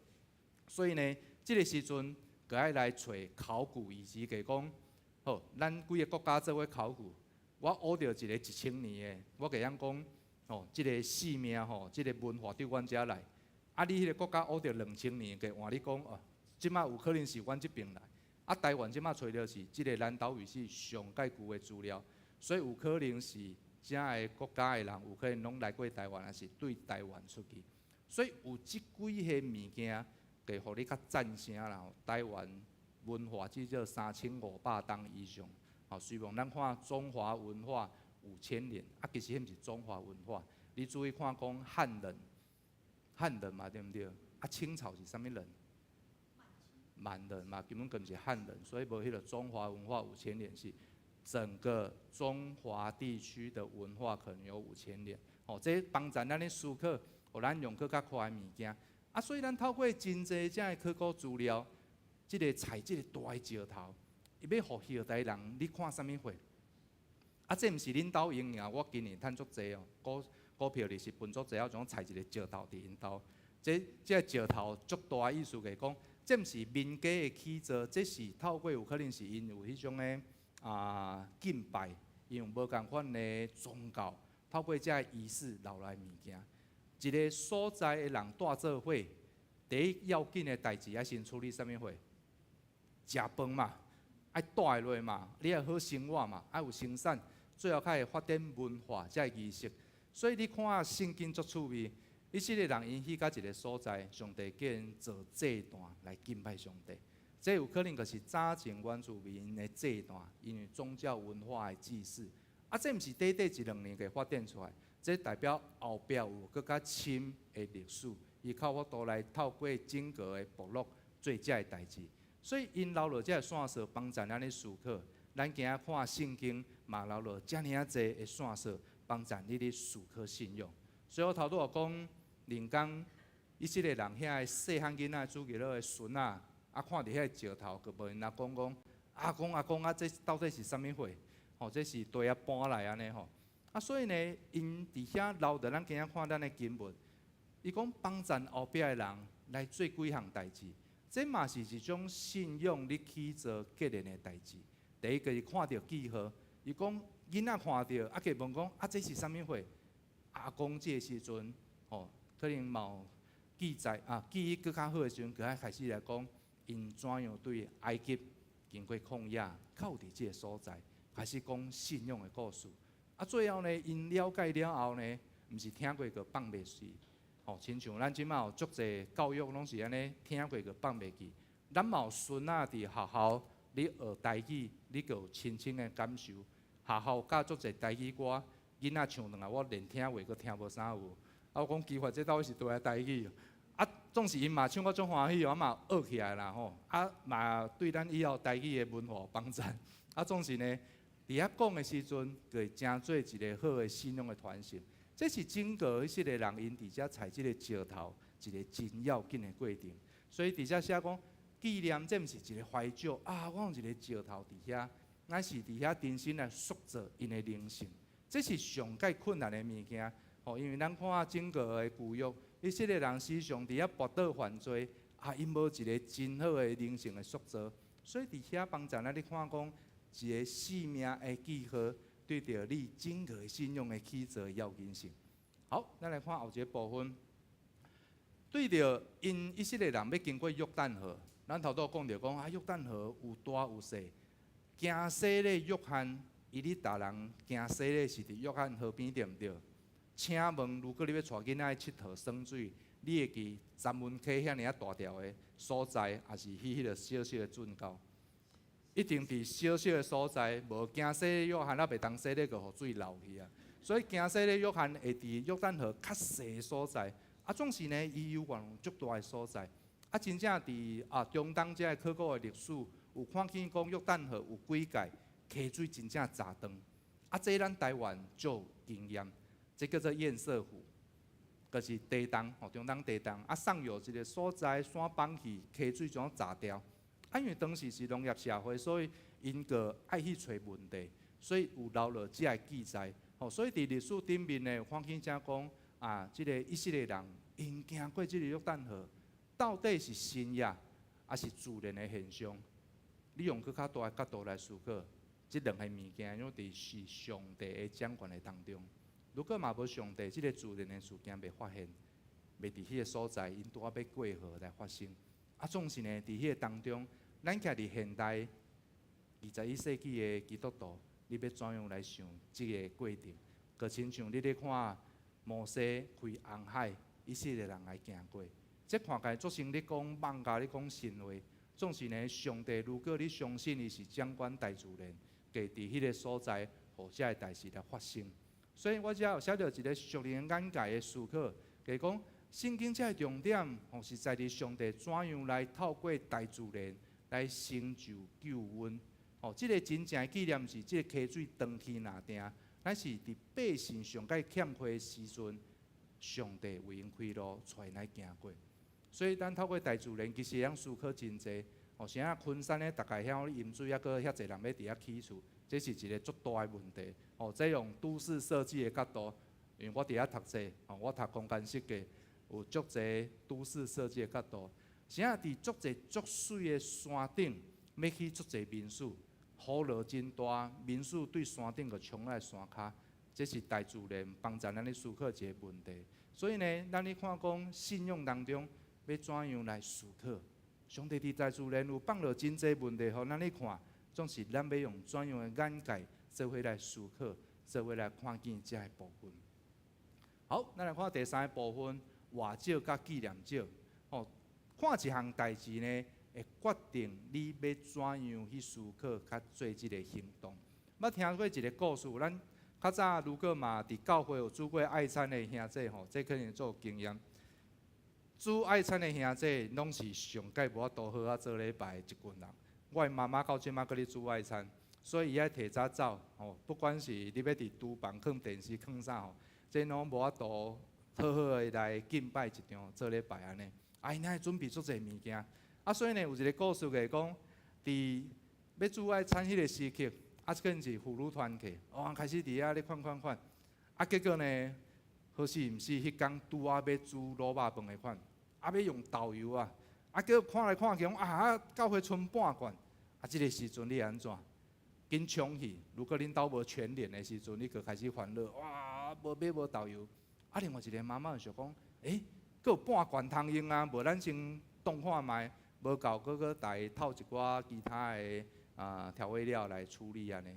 所以呢，這个時陣閣愛來揣考古遺跡，就講好，咱幾个國家做伙考古，我挖著一个1000年的，我會曉講，吼，這个生命吼，這个文化對阮遮來。啊，你彼个國家挖著2000年，會換你講哦，這馬有可能是阮這爿來。啊，台灣這馬揣著是這个南島語系上蓋舊的資料，所以有可能是遮个國家的人，有可能攏來過台灣，抑是對台灣出去。所以有這幾個物件，會予你較贊成啦。台灣文化至少3500冬以上。吼，雖然咱看中華文化5000年，啊，其實彼毋是中華文化。你注意看講漢人，漢人嘛對毋對？啊，清朝是啥物人？滿人嘛，根本就毋是漢人，所以無彼个中華文化五千年是整個中華地區的文化可能有五千年。吼，這幫助咱咧思考，予咱用閣較快的物件。啊，所以咱透過真濟遮的考古資料，這個採這個大的石頭，伊欲予後代人你看啥物貨？啊，這毋是恁兜用爾，我今年趁足濟哦，股股票利息分足濟，我總採一个石頭佇𪜶兜。這這个石頭足大意思就是講，這毋是民家的起造，這是透過有可能是𪜶有彼種的啊敬拜，𪜶有無仝款的宗教，透過這个儀式留來物件。一个所在的人蹛做伙，第一要緊的代誌愛先處理啥物貨？食飯嘛，愛蹛落嘛，你愛好生活嘛，愛有生產，最後較會發展文化這个儀式。所以你看聖經足趣味，以色列人𪜶去到一个所在，上帝叫𪜶做祭壇來敬拜上帝。這有可能就是早前原住民的祭壇，因為宗教文化的祭祀。啊，這毋是短短一兩年給發展出來，這代表後壁有閣較深的歷史，伊較有法度來透過整個的部落做這个代誌。所以𪜶留落這个線索，幫助咱咧思考。咱今仔看聖經，嘛留落遮爾仔濟的線索，幫助你咧思考信仰。所以我頭拄仔講，靈工以色列人遐个細漢囡仔主日學的孫仔，啊看著遐个石頭，就問𪜶阿公講：阿公阿公啊，這到底是啥物貨？吼，這是佗佗搬來按呢吼。啊，所以呢，𪜶佇遐留著咱今仔看咱的經文，伊講幫贊後壁的人來做幾項代誌，這嘛是一種信仰你起造結連的代誌。第一個是看著記號，伊講囡仔看著，啊，會問講啊，這是啥物貨？阿公這个時陣，吼，可能嘛有記載啊，記憶閣較好的時陣，閣愛開始來講，𪜶怎樣對埃及經過曠野，到佇這个所在，開始講信仰的故事。啊，最後呢，𪜶了解了後呢，毋是聽過就放袂記，吼，親像咱這馬有足濟教育攏是按呢，聽過就放袂記。咱嘛有孫仔佇學校，你學台語，你就有親身的感受。學校教足濟台語歌，囡仔唱轉來，我連聽話閣聽無啥有。啊，我講奇怪，這到底是佗佗台語？啊，總是𪜶嘛唱甲足歡喜，我嘛學起來啦吼。啊，嘛對咱以後台語的文化有幫助。啊，總是呢，佇遐講的時陣，就會成做一个好的信仰的傳承。這是整個以色列人𪜶佇遮採這个石頭一个真要緊的過程。所以佇遮寫講紀念，這毋是一个懷舊啊！我有一个石頭佇遐，乃是佇遐重新來塑造𪜶的靈性。這是上蓋困難的物件，吼！因為咱看整個的舊約，以色列人時常佇遐跋倒犯罪，啊，𪜶無一个真好的靈性的塑造。所以佇遐幫助咱咧看講，一个生命的記號，對著你整個信仰的起造要緊性。好，咱來看後一个部分，對著𪜶以色列人欲經過約旦河，咱頭拄講著講啊，約旦河有大有細，行洗禮約翰，伊咧帶人行洗禮是佇約旦河邊對毋對？請問，如果你欲帶囡仔去𨑨迌耍水，你會去三文溪遐爾仔大條的所在，抑是去彼个小小的圳溝？一定佇小小的所在，無行洗禮約翰猶袂當洗禮，就予水流去啊。所以行洗禮約翰會佇約旦河較細的所在，啊，總是呢，伊有願足大的所在。啊，真正佇啊中東這个考古的歷史，有看見講約旦河有幾屆溪水真正閘斷，啊，這咱台灣就有經驗，這叫做堰塞湖，就是地動吼，中東地動啊，上游一個所在山崩去，溪水將炸掉。啊，因為當時是農業社會，所以𪜶閣愛去揣問題，所以有留落這个記載。吼，所以佇歷史頂面呢，有看見遮講啊，這個以色列人𪜶行過這個約旦河，到底是神蹟，抑是自然的現象？你用閣較大的角度來思考，這兩个物件攏佇是上帝的掌權的當中。如果嘛無上帝，這个自然的事件袂發現，袂佇彼个所在，𪜶拄仔欲過河來發生。啊，總是呢，佇彼个當中，咱徛佇現代21世紀的基督徒，你欲怎樣來想這个過程？就親像你咧看摩西開紅海，以色列人來行過，這看起來足像咧講夢共咧講神話。總是呢，上帝如果你相信伊是掌管大自然，會佇彼个所在，予這个代誌來發生。所以我遮有寫著一个屬靈眼界的思考，就是講聖經這个重點，吼是在佇上帝怎樣來透過大自然來成就救恩。吼，這个真正的紀念是這个溪水斷去若定，乃是佇百姓上蓋欠缺的時陣，上帝為𪜶開路，帶𪜶來行過。所以咱透過大自然，其實會當思考真濟。哦，啥昆山咧，逐家遐飲水，抑閣遐濟人欲佇遐起厝，這是一个足大的問題。哦，這用都市設計的角度，因為我佇遐讀冊，哦，我讀空間設計，有足濟都市設計的角度。啥佇足濟足媠的山頂，欲起足濟民宿，雨落真大，民宿對山頂就衝來山跤，這是大自然幫助咱咧思考一个問題。所以呢，咱咧看講信仰當中，欲怎樣來思考？上帝佇大自然有放落真濟問題，予咱咧看，總是咱欲用怎樣的眼界做伙來思考，做伙來看見這个部分。好，咱來看第三个部分，活石佮紀念石。哦，看一項代誌呢，會決定你欲怎樣去思考，佮做這个行動。捌聽過一个故事，咱較早如果嘛佇教會有煮過愛餐的兄弟吼，這可能足有經驗。煮愛餐的兄弟，攏是上蓋無法度好好做禮拜的一群人。我的媽媽到這馬閣咧煮愛餐，所以伊愛提早走吼，不管是你欲佇廚房囥電視囥啥吼，這攏無法度好好的來敬拜一場做禮拜按呢。啊，𪜶愛準備足濟物件，啊，所以呢，有一个故事就是講，佇欲煮愛餐彼个時刻，啊，這個是婦女團契，哦，開始佇遐咧款款款，啊，結果呢，好死毋死，彼工拄仔欲煮滷肉飯的款，啊，欲用豆油啊，啊，結果看來看去，講啊，教會賰半罐，啊，這个時陣你會按怎？緊衝去，如果恁兜無全聯的時陣，你就開始煩惱，哇，無買無豆油。啊，另外一个媽媽就想講，欸，閣有半罐通用啊，無咱先擋看覓，無夠閣閣來透一寡其他的啊調味料來處理按呢。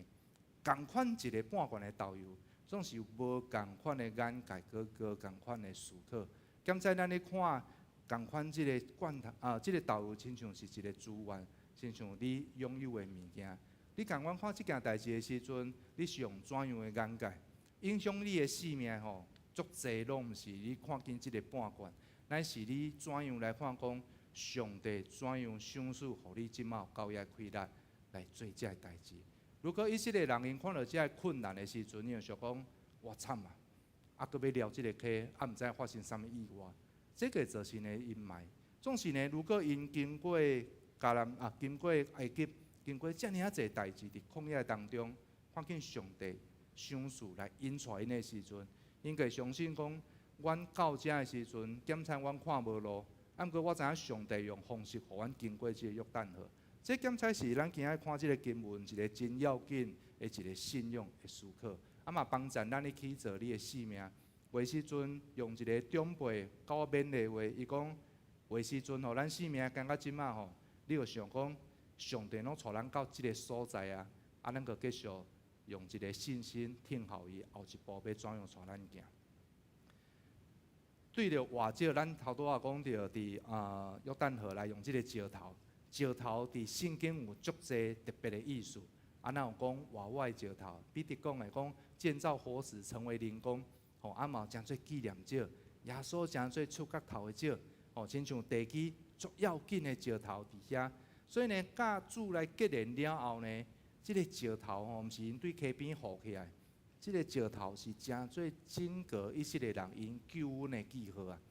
仝款一个半罐的豆油，總是無仝款的眼界，閣無仝款的思考。敢知咱咧看仝款這个罐頭啊，這个豆油親像是一个資源，親像你擁有的物件。你仝款看這件代誌的時陣，你是用怎樣的眼界？影響你的生命吼，足濟攏毋是你看見這个半罐，乃是你怎樣來看講上帝怎樣賞賜予你這馬有夠額氣力來做這个代誌。如果以色列人𪜶看著這个困難的時陣，𪜶就想講：哇慘啊！啊，閣欲掠這个溪，啊，毋知發生啥物意外。這个造成的陰霾。總是呢，如果𪜶經過迦南啊，經過埃及，經過遮爾仔濟代誌，佇曠野當中，看見上帝賞賜來引帶𪜶的時陣，𪜶會相信講，阮到遮的時陣，檢查阮看無路，啊，毋過我知影上帝用方式予阮經過這个約旦河。這檢查是咱今仔看這个經文一个真要緊的一个信仰的思考，啊嘛幫助咱咧去做你的生命。有時陣用一个長輩共我勉勵話，伊講有時陣吼，咱生命行到這馬吼，你就想講上帝攏帶咱到這个所在啊，啊，咱閣繼續用一个信心聽候伊後一步欲怎樣帶咱行。對著活石，咱頭拄仔講著佇啊約旦河來用這个石頭，石頭佇聖經有足濟特別的意思。啊，咱有講活活的石頭，彼得講的講建造活石成為靈宮，吼啊嘛誠做紀念石，耶穌誠做觸角頭的石，吼親像地基足要緊的石頭佇遐。所以呢，佮主來結連了後呢，這个石頭吼，毋是𪜶對溪邊浮起來，這个石頭是成做整個以色列人𪜶救恩的記號啊！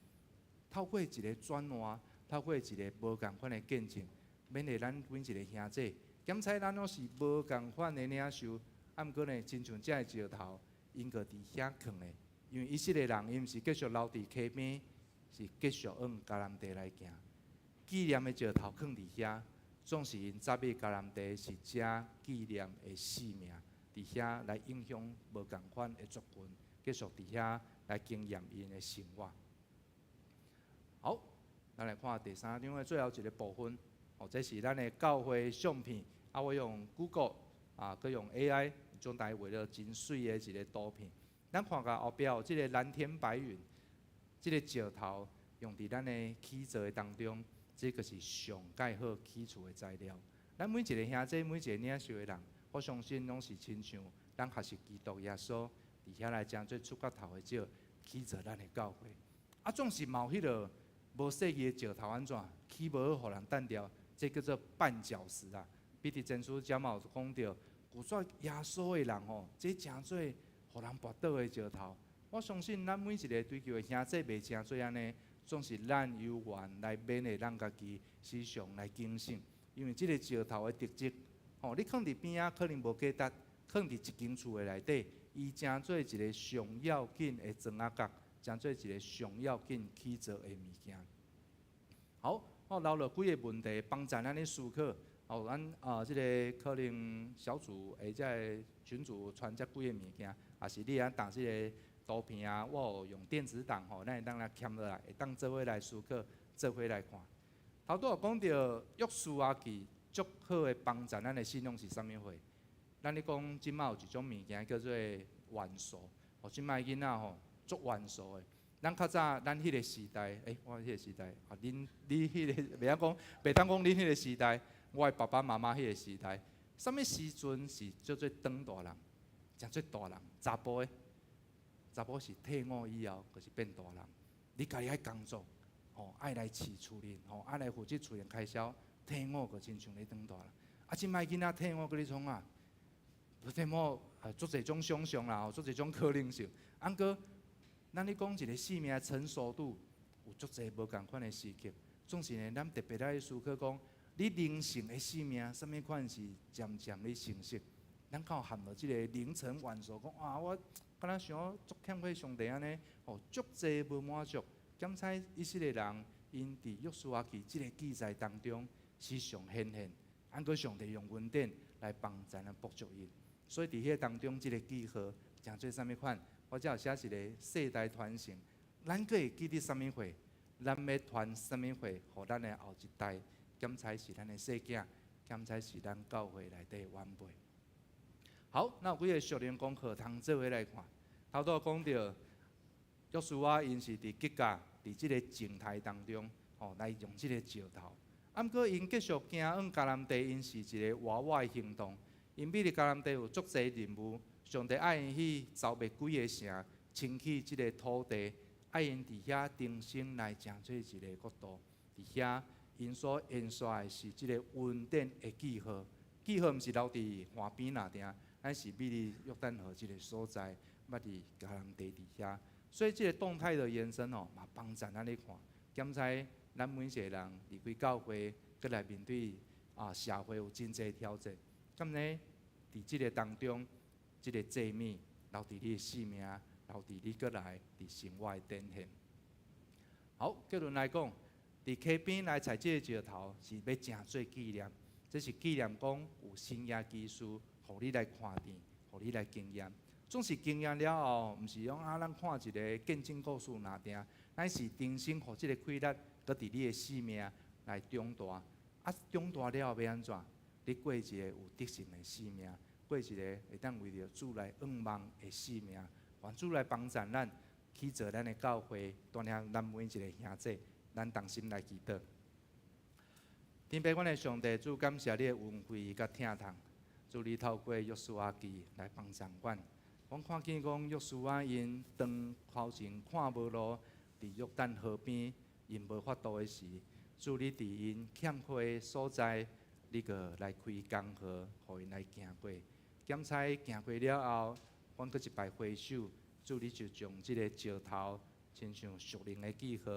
透過一个轉換，透過一个無仝款的見證，勉勵咱每一个兄弟。檢採咱攏是無仝款的領袖，啊，毋過呢，親像這个石頭，𪜶閣佇遐囥的。因為以色列人𪜶毋是繼續留佇溪邊，是繼續往迦南地來行。紀念的石頭囥佇遐，總是𪜶走入迦南地是這紀念的使命，佇遐來影響無仝款的族群，繼續佇遐來經驗𪜶的生活。好，咱來看第三章的最後一个部分。哦，這是咱的教會相片。啊，我用 Google 啊，閣用 AI 將來畫了真媠的一个圖片。咱看共後壁有這个藍天白雲，這个石頭用佇咱的起造的當中，這個是上蓋好起厝的材料。咱每一个兄弟，每一个領袖的人，我相信攏是親像咱學習基督耶穌，佇遐來成做出角頭的石，起造咱的教會。啊，總是嘛有彼个無細緻的石頭按怎起無好，予人擲著，這叫做絆腳石啊。彼得前書遮嘛有講著，拒絕耶穌的人吼，這成做予人跋倒的石頭。我相信咱每一个追求的兄弟袂成做按呢，總是咱有緣來勉勵咱家己，時常來警醒。因為這个石頭的特質，吼，你囥佇邊仔可能無價值，囥佇一間厝的內底，伊成做一个上要緊的磚仔角，成做一个上要緊起造的物件。好，我留落幾个問題幫助咱咧思考。哦，咱啊，這个可能小組或者群組傳這幾个物件，抑是你愛沓這个圖片啊，我有用電子檔吼，咱會當來簽落來，會當做伙來思考，做伙來看。頭拄有講著約書亞記足好的幫助咱的信仰是啥物貨？咱咧講這馬有一種物件叫做元素，哦，這馬囡仔吼足元素的。咱較早咱彼个時代，欸，我彼个時代，啊，恁你彼个袂曉講，袂當講恁彼个時代，我的爸爸媽媽彼个時代，啥物時陣是叫做長大人，成做大人，查埔的，查埔是退伍以後，就是變大人。你家己愛工作，吼，愛來飼厝裡，吼，愛來負責厝裡開銷，退伍就親像咧長大人。啊，這擺囡仔退伍閣咧創啊？退伍啊，足濟種想像啦，足濟種可能性。啊，毋過，咱咧講一个生命成熟度，有足濟無仝款的時刻。總是呢，咱特別來思考講，你靈性的生命，啥物款是漸漸咧成熟？咱敢有陷入這个靈成元素，講啊，我敢若想足欠缺上帝按呢，哦，足濟無滿足。檢採以色列人，𪜶佇約書亞記這个記載當中，時常顯現，啊，閣上帝用恩典來幫助咱補足𪜶。所以佇彼个當中，這个記號成做啥物款？我才有寫一个世代傳承，咱閣會記得啥物貨？咱欲傳啥物貨？予咱的後一代，檢採是咱的細囝，檢採是咱教會內底的晚輩。好，那有幾个屬靈功課通做伙來看。頭拄講著，約書亞𪜶是佇吉甲，佇這个靜態當中，吼來用這个石頭。啊，毋過𪜶繼續行往迦南地，𪜶是一个活活的行動。𪜶欲入迦南地有足濟任務，上帝愛𪜶去剿滅幾个城，清去這个土地，愛𪜶佇遐重新來成做一个國度。佇遐，𪜶所延續的是這个恩典的記號。記號毋是留佇岸邊爾定，咱是欲入約旦河這个所在，欲佇迦南地佇遐。所以這个動態的延伸哦，嘛幫助咱咧看，檢採咱每一个人離開教會，閣來面對啊社會有真濟挑戰。咁呢，佇這个當中，這个祭物留佇你的生命，留佇你閣來佇生活的展現。好，結論來講，佇溪邊來採這个石頭是欲成做紀念，這是紀念講有神蹟奇事，予你來看見，予你來經驗。總是經驗了後，毋是講啊，咱看一个見證故事爾定，咱是重新予這个氣力，閣佇你的生命來長大。啊，長大了後欲按怎？你過一個有得勝的生命，過一个會當為著主來仰望的生命，願主來幫助咱，起造咱的教會，帶領咱每一个兄弟，咱同心來祈禱。天父，阮的上帝，主感謝你的恩惠佮疼痛，主你透過約書亞記來幫助阮。阮看見講約書亞𪜶當頭前看無路，佇約旦河邊，𪜶無法度的時，主你佇𪜶欠缺的所在，你閣來開江河，予𪜶來行過。檢採行過了後，阮閣一擺回首，主你就將這个石頭，親像屬靈的記號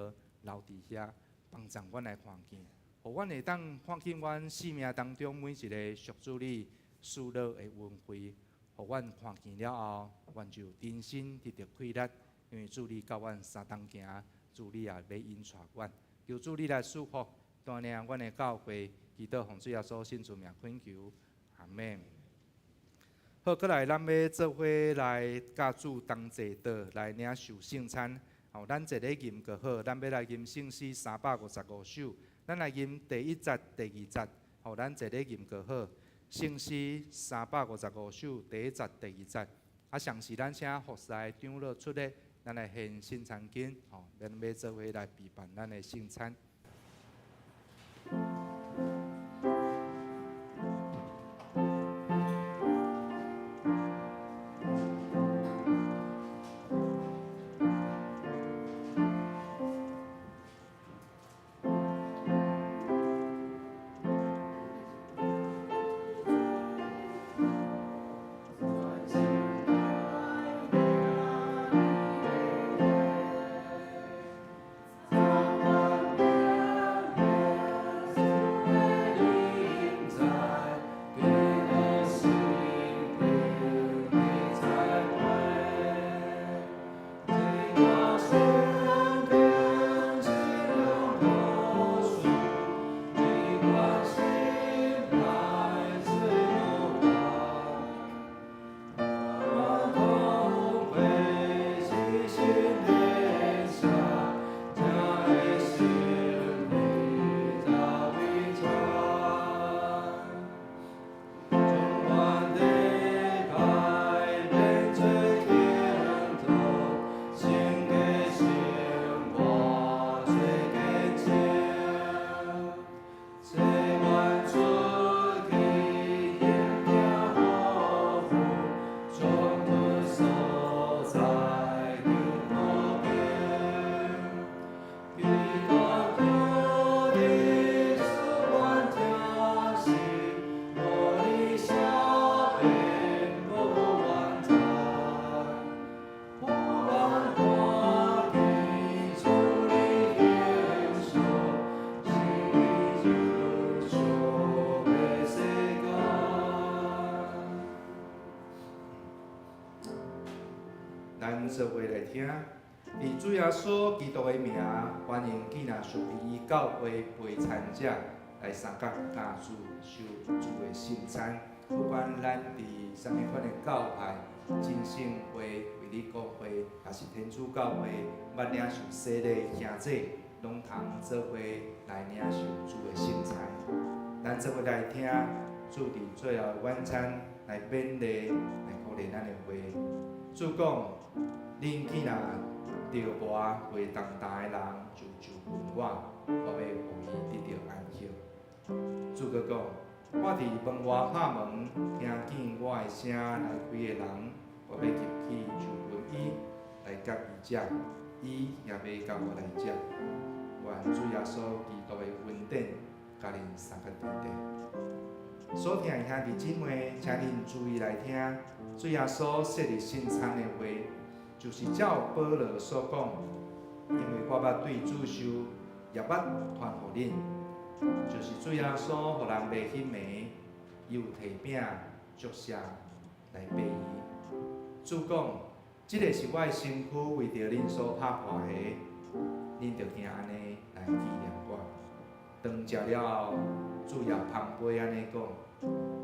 留佇遐，幫助阮來看見，予阮會當看見阮生命當中每一个屬主你賜落的恩惠，予阮看見了後，阮就重新得著氣力，因為主你佮阮相同行，主你也欲引帶阮，求主你來賜福，帶領阮的教會，祈禱奉主耶穌聖主名懇求，阿們。好，閣來咱欲做伙來佮主同齊桌來領受聖餐。吼，咱坐咧吟就好，咱欲來吟聖詩355首，咱來吟第一節、第二節。吼，咱坐咧吟就好。聖詩三百五十五首第一節、第二節。啊，上是咱請服侍的長老出列，咱來獻聖餐巾。吼，咱欲做伙來備辦咱的聖餐。咱做伙來聽，佇主耶穌基督的名，歡迎囝若屬佇伊教會陪餐者來相佮主受主的聖餐。不管咱佇啥物款的教派，浸信會、衛理公會，抑是天主教會，捌領受洗禮的兄姊，攏通做伙來領受主的聖餐。咱做伙來聽主佇最後的晚餐來勉勵、來鼓勵咱的話。主講：恁囝若著餓背重擔的人，就就近我，我欲予伊得著安息。主閣講：我佇門外拍門，聽見我的聲來開的人，我欲入去就近伊，來佮伊食，伊也欲佮我來食。願主耶穌基督的恩典，佮恁相佮佇咧。所聽的兄弟姊妹，請恁注意來聽，主耶穌設立聖餐的話，就是照保羅所講，因為我捌對主受，也捌傳予恁，就是主耶穌予人賣彼暝，伊有提餅、祝謝來擘伊。主講：這个是我的身軀，為著恁所拍破的，恁著行按呢來紀念我。當食了後，主也捧杯按呢講：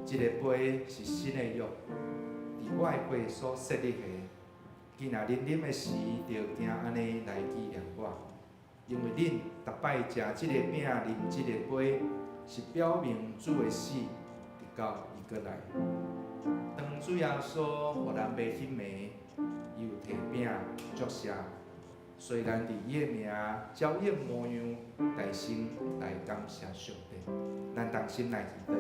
這个杯是新的約，佇我的血所設立的。囝若恁啉的時，著行按呢來紀念我。因為恁逐擺食這个餅、啉這个杯，是表明主的死，直到伊閣來。當主耶穌予人賣彼暝，伊有提餅祝謝，雖然佇伊的名照伊的模樣，大聲來感謝上帝。咱同心來祈禱。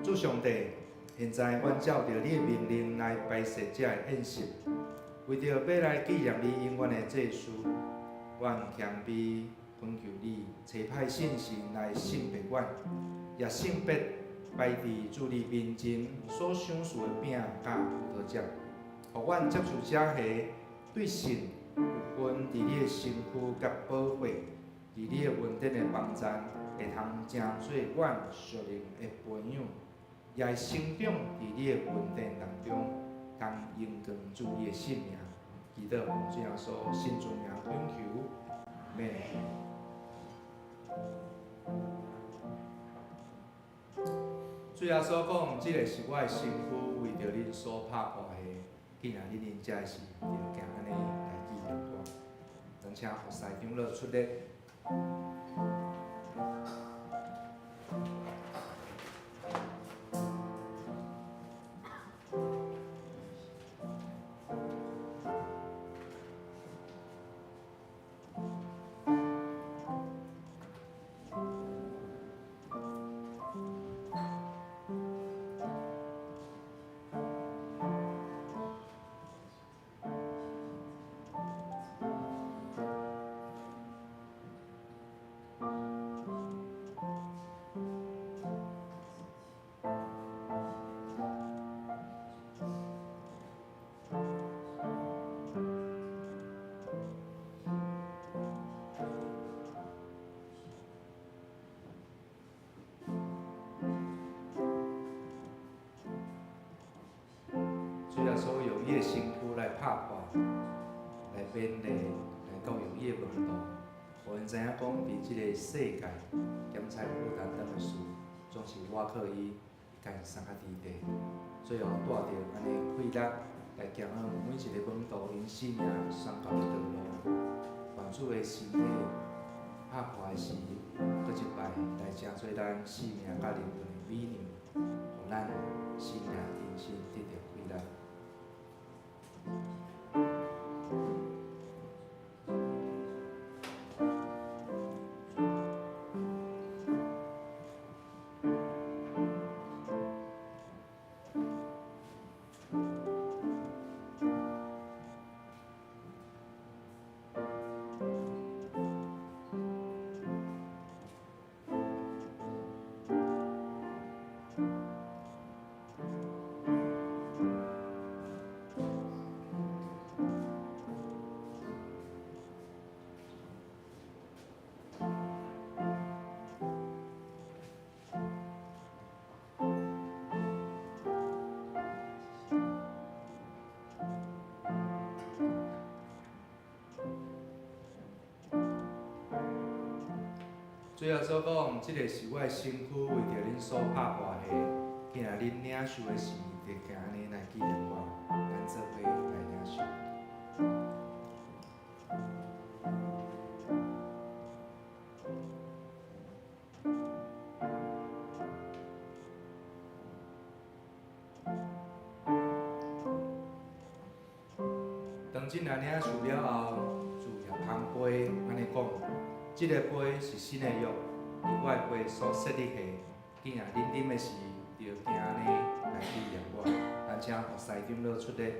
主上帝，現在阮照著你的命令來擺設這个宴席，為著欲來紀念你永遠的祭司，阮謙卑懇求你，差派聖神來聖別阮，也聖別擺佇主你面前所賞賜的餅佮葡萄汁，予阮接受這下對信有份佇你的身軀佮寶血，佇你的恩典的幫贊，會通成做阮屬靈的培養，也會成長佇你的恩典當中，通榮光主你的聖名。祈禱奉主耶穌聖尊名懇求，阿們。主耶穌講：這个是我的身軀，為著恁所拍破的。既然恁啉這時，就行按呢來紀念我。咱請服侍長老出列。主耶穌用伊的身軀來拍破，來勉勵，來教育伊的門徒，予𪜶知影講，佇這个世界檢採負擔當的事，總是倚靠伊，共伊送較佇地。最後帶著按呢氣力來行每一个門徒𪜶生命宣告的道路。願主的身體拍破的時，閣一擺來成做咱生命佮靈魂的美糧，予咱生命重新得著氣力。主耶穌講，這个是我的身軀，為著恁所拍破的。今仔恁領受的時，就行按呢來紀念我。咱做伙來領受。當真若領受了後，主舉空杯，按呢講：這个杯是新的約，佇我的血所設立的。今仔恁啉的時，就行按呢來紀念我。咱請服侍長老出列。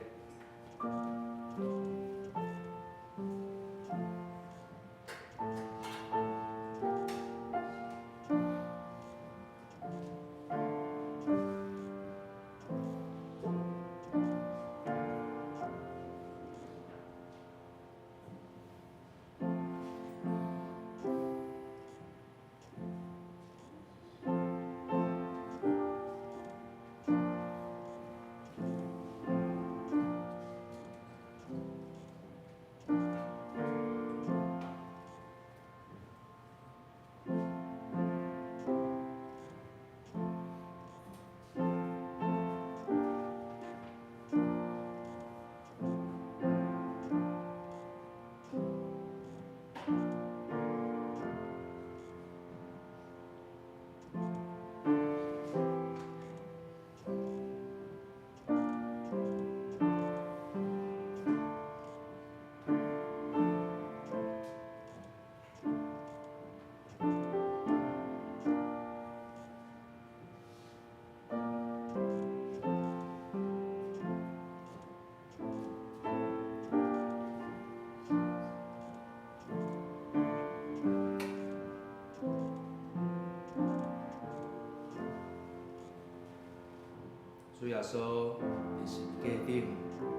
耶穌佇十字架頂，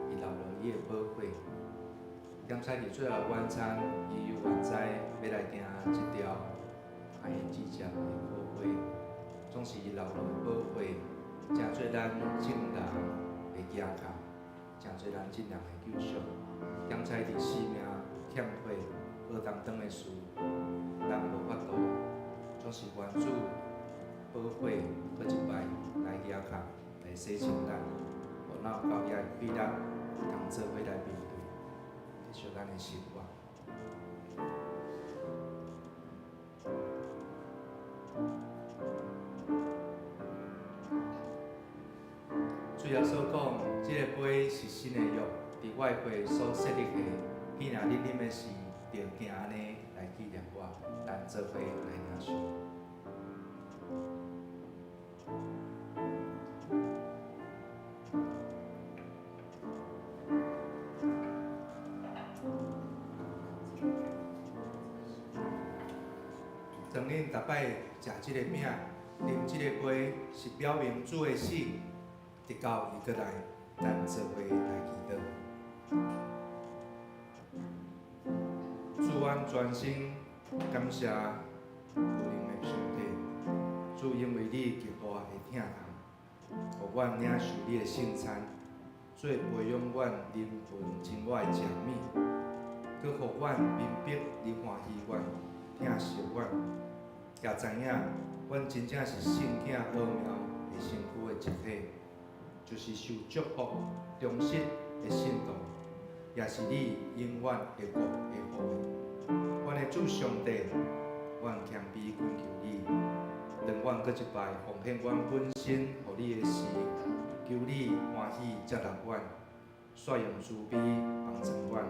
伊流落伊的寶血。檢采佇最後晚餐，伊猶原知欲來行這條愛的節的苦果，總是伊流落的寶血，成做咱眾人的行崁，成做咱眾人的救贖。檢采佇生命欠缺、烏當當的事，咱無法度，總是願主寶血閣一擺來行崁，來洗清咱，予咱有夠遐的氣力，通做伙來面對，繼續咱的生活。主耶穌講，這个杯是新的約，佇我的血所設立的。既然恁啉的時，著行按呢來紀念我，咱做伙來領受。當恁逐擺食這个餅、啉這个杯，是表明主的死，直到伊閣來，咱做伙來祈禱。主，阮全心感謝有能的上帝。主，因為你極大的疼痛，予阮領受你的聖餐，做培養阮靈魂真我的食物，閣予阮明白你歡喜阮、疼惜阮，也知影阮真正是聖囝奧妙的身軀的一體，就是受祝福、忠實的信徒，也是你永遠的國的後裔。阮的主上帝，阮謙卑懇求你，當阮閣一擺奉獻阮本身予你的時，求你歡喜接納阮，煞用慈悲幫助阮，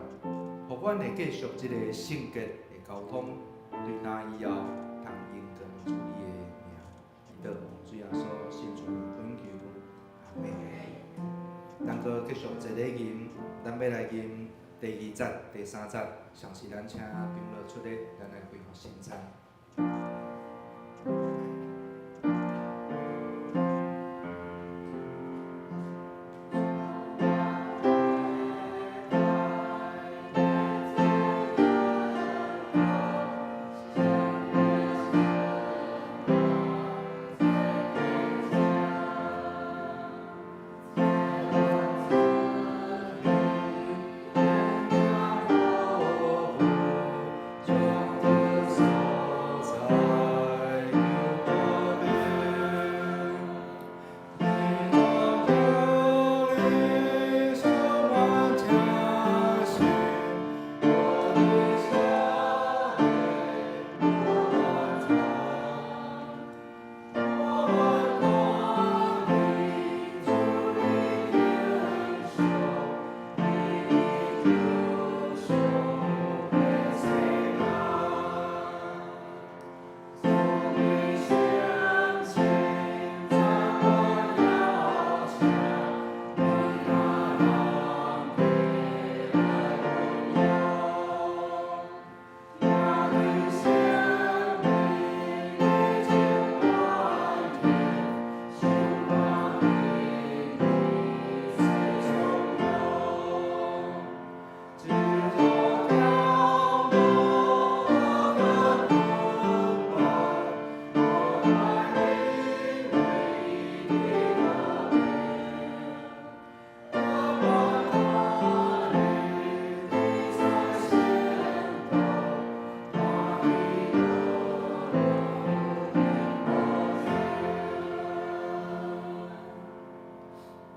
予阮會繼續這个聖潔的交通，對那以後通榮光主你的名。祈禱主耶穌聖主懇求，阿們。咱閣繼續坐咧吟，咱欲來吟第二節、第三節，上是咱請長老出來，咱來恢復聖餐。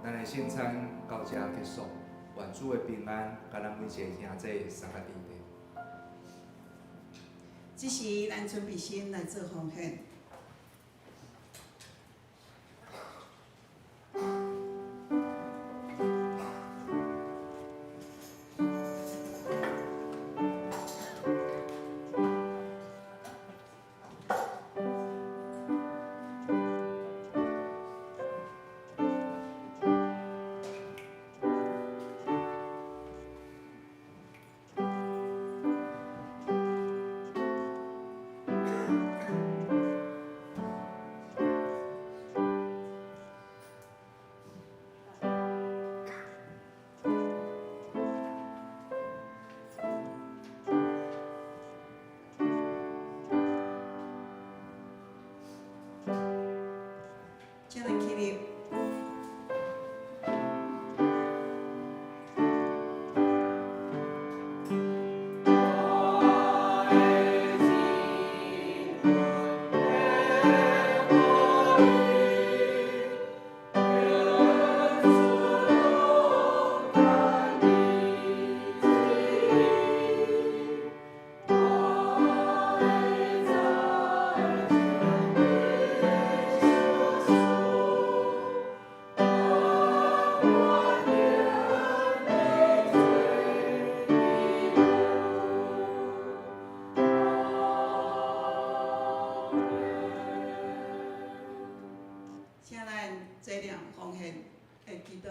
咱的聖餐到這結束，願主的平安，佮咱每一個兄弟相佮佇咧。這時，咱準備心來做奉獻。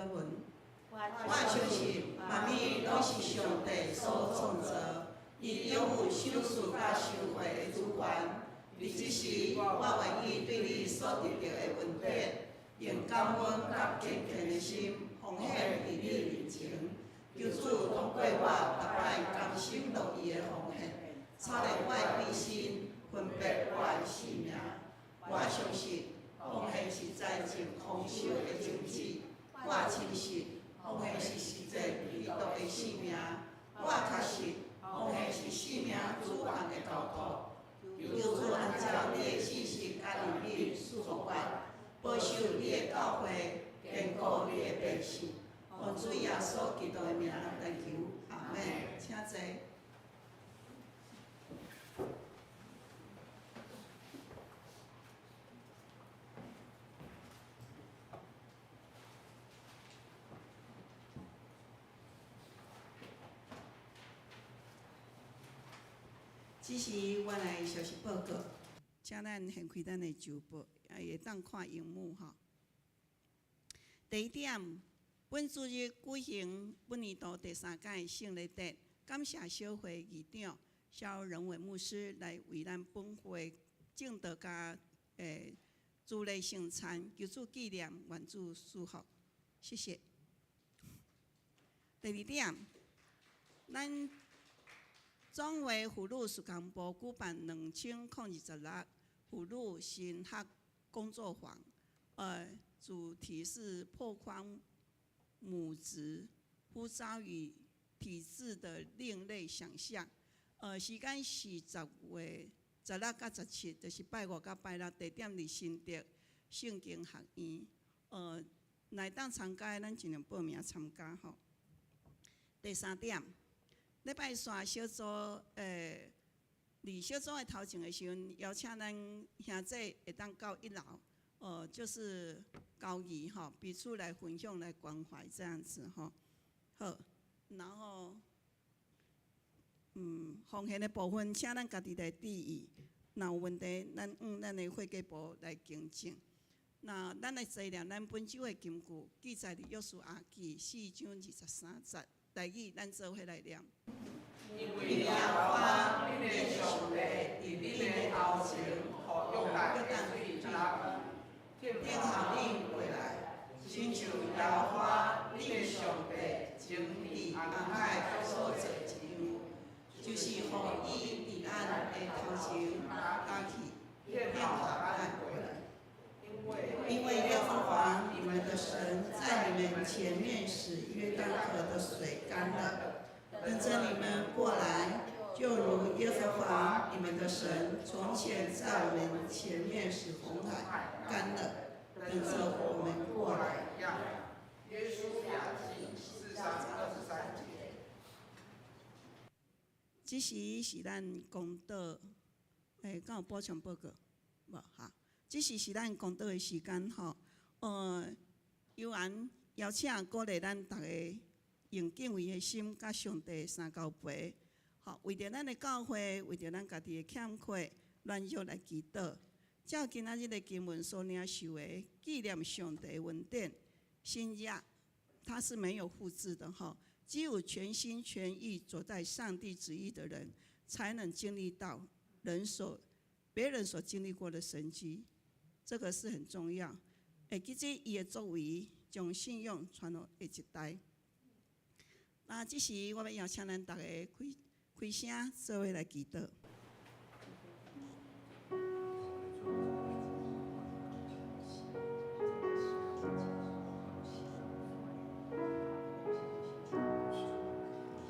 禱文。我相信萬物攏是上帝所創造，伊擁有賞賜佮收回的主權。佇這時，我願意對你所得著的恩典，用感恩佮虔誠的心奉獻佇你面前。求主通過我逐擺甘心樂意的奉獻，操練我的決心，分別我的性命。我相信奉獻是財政豐收的種子。我深信奉獻是實踐基督的使命。我確信奉獻是生命主權的交託。求主按照你的信實佮憐憫賜福阮，保守你的教會，堅固你的百姓。奉主耶穌基督的名來求，阿們。請坐。這時我來消息報告，請咱掀開咱的週報，也會當看螢幕吼。第一點，本主日舉行本年度第三屆聖禮節，感謝小會議長蕭仁偉牧師來為咱本會證道佮主禮聖餐，求主紀念，願主賜福，謝謝。第二點，咱總會婦女事工部舉辦2026婦女神學工作坊，主題是破框母職呼召與體制的另類想象。時間是10月16佮17，就是拜五佮拜六，地點佇新竹聖經學院。來當參加，咱盡量報名參加吼。第三點，禮拜三小組，佇小組的頭前的時陣，邀請咱兄弟會當到一樓，就是交誼吼，彼此來分享、來關懷這樣子吼。好，然後，奉獻的部分，請咱家己來注意。若有問題，咱向咱的會計部來更正。那咱來查念咱本週的金句，記載佇約書亞記4章23節。台語，咱做伙來念。因為耶和華恁的上帝佇恁的頭前，予約旦的水干，等候恁過來，親像耶和華恁的上帝曾佇紅海所做一樣，就是予伊佇咱的頭前打去，等候咱過來。因為耶和華你們的神在你們前面使約旦河的水乾了，等著你們過來，就如耶和華你們的神從前在我們前面使紅海乾了，等著我們過來一樣。約書亞記4章23節。這時是咱講道，敢有補充報告？無哈。這時是咱講道的時間吼，悠然邀請鼓勵咱逐家用敬畏的心，佮上帝相交陪，吼，為著咱的教會，為著咱家己的欠缺，軟弱來祈禱。照今仔日的經文所領受的，紀念上帝恩典，新約它是沒有複製的吼，只有全心全意走在上帝旨意的人，才能經歷到別人所經歷過的神蹟。這個是很重要。會記這伊的作為，將信仰傳予下一代。那這時我欲邀請咱逐家開開聲，做伙來祈禱。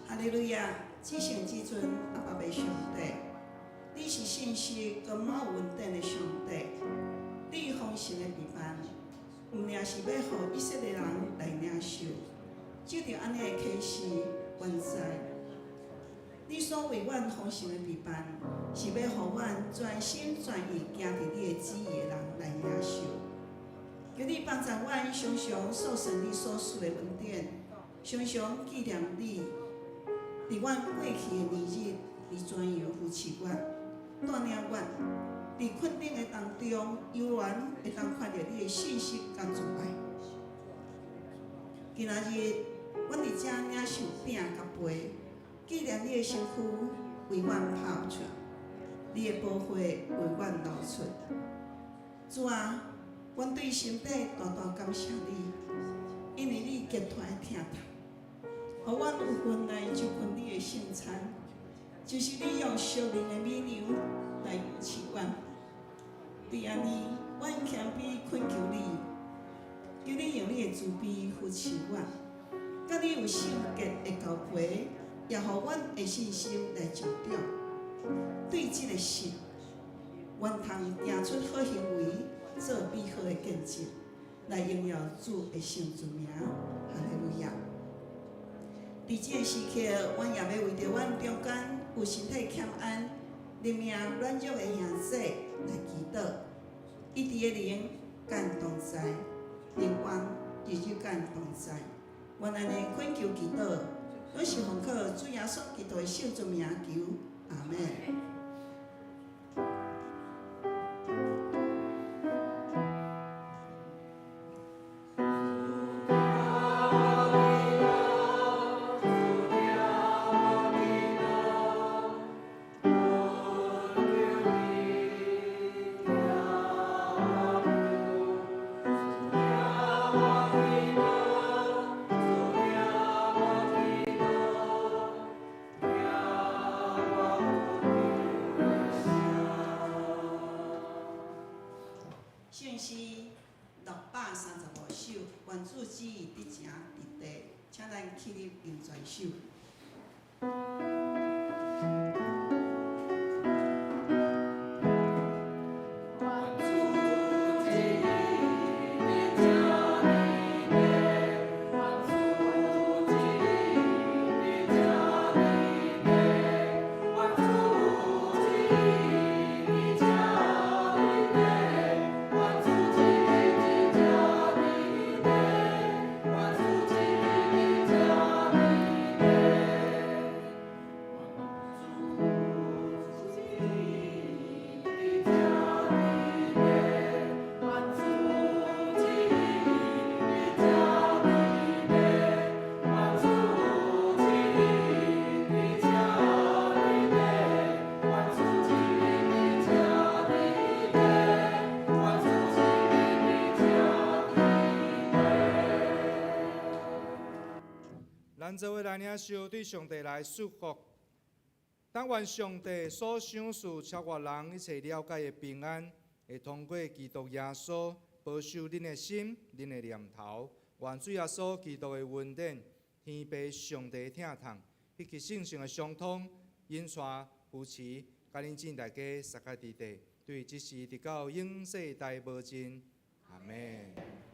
哈利路亞！至聖至尊阿爸父上帝，你是信實閣滿有恩典的上帝。你豐盛的備辦，毋爾是欲予以色列人來領受，藉著按呢的啟示，原在你所為阮豐盛的備辦，是欲予阮全心全意行佇你的旨意的人來領受。求你幫助阮常常數算你所賜的恩典，常常紀念你，佇阮過去的年日，你怎樣扶持阮、帶領阮。佇困境的當中，猶原會當看著你的信實佮慈愛。今仔日，阮佇遮領受餅佮杯，紀念你的身軀為阮拋出，你的寶血為阮流出。主啊，阮對心底大大感謝你，因為你極大的疼痛，予阮有份來就近你的聖餐，就是你用屬靈的米糧來養飼阮。對按呢，阮謙卑懇求你，求你用你的慈悲扶持阮，佮你有聖潔的交陪，也予阮的信心來成長。對這个信，阮通行出好行為，做美好的見證，來榮耀主的聖尊名。哈利路亞！佇這个時刻，阮也欲為著阮中間有身體欠安、靈命軟弱的兄弟來祈禱。醫治的靈佮同在，平安日日佮同在。阮按呢懇求祈禱，攏是奉靠主耶穌基督的聖尊名求，阿們。聖詩635首，願主旨意佇情佇地，請咱起立吟全首。咱做伙來領受對上帝來祝福。但願上帝所賞賜超越人一切了解的平安，會通過基督耶穌保守恁的心、恁的念頭。願主耶穌基督的恩典、天父上帝的疼痛，以及聖神的相通、引帶、扶持，佮恁眾大家相佮佇地，對這時直到永世代無盡。阿們。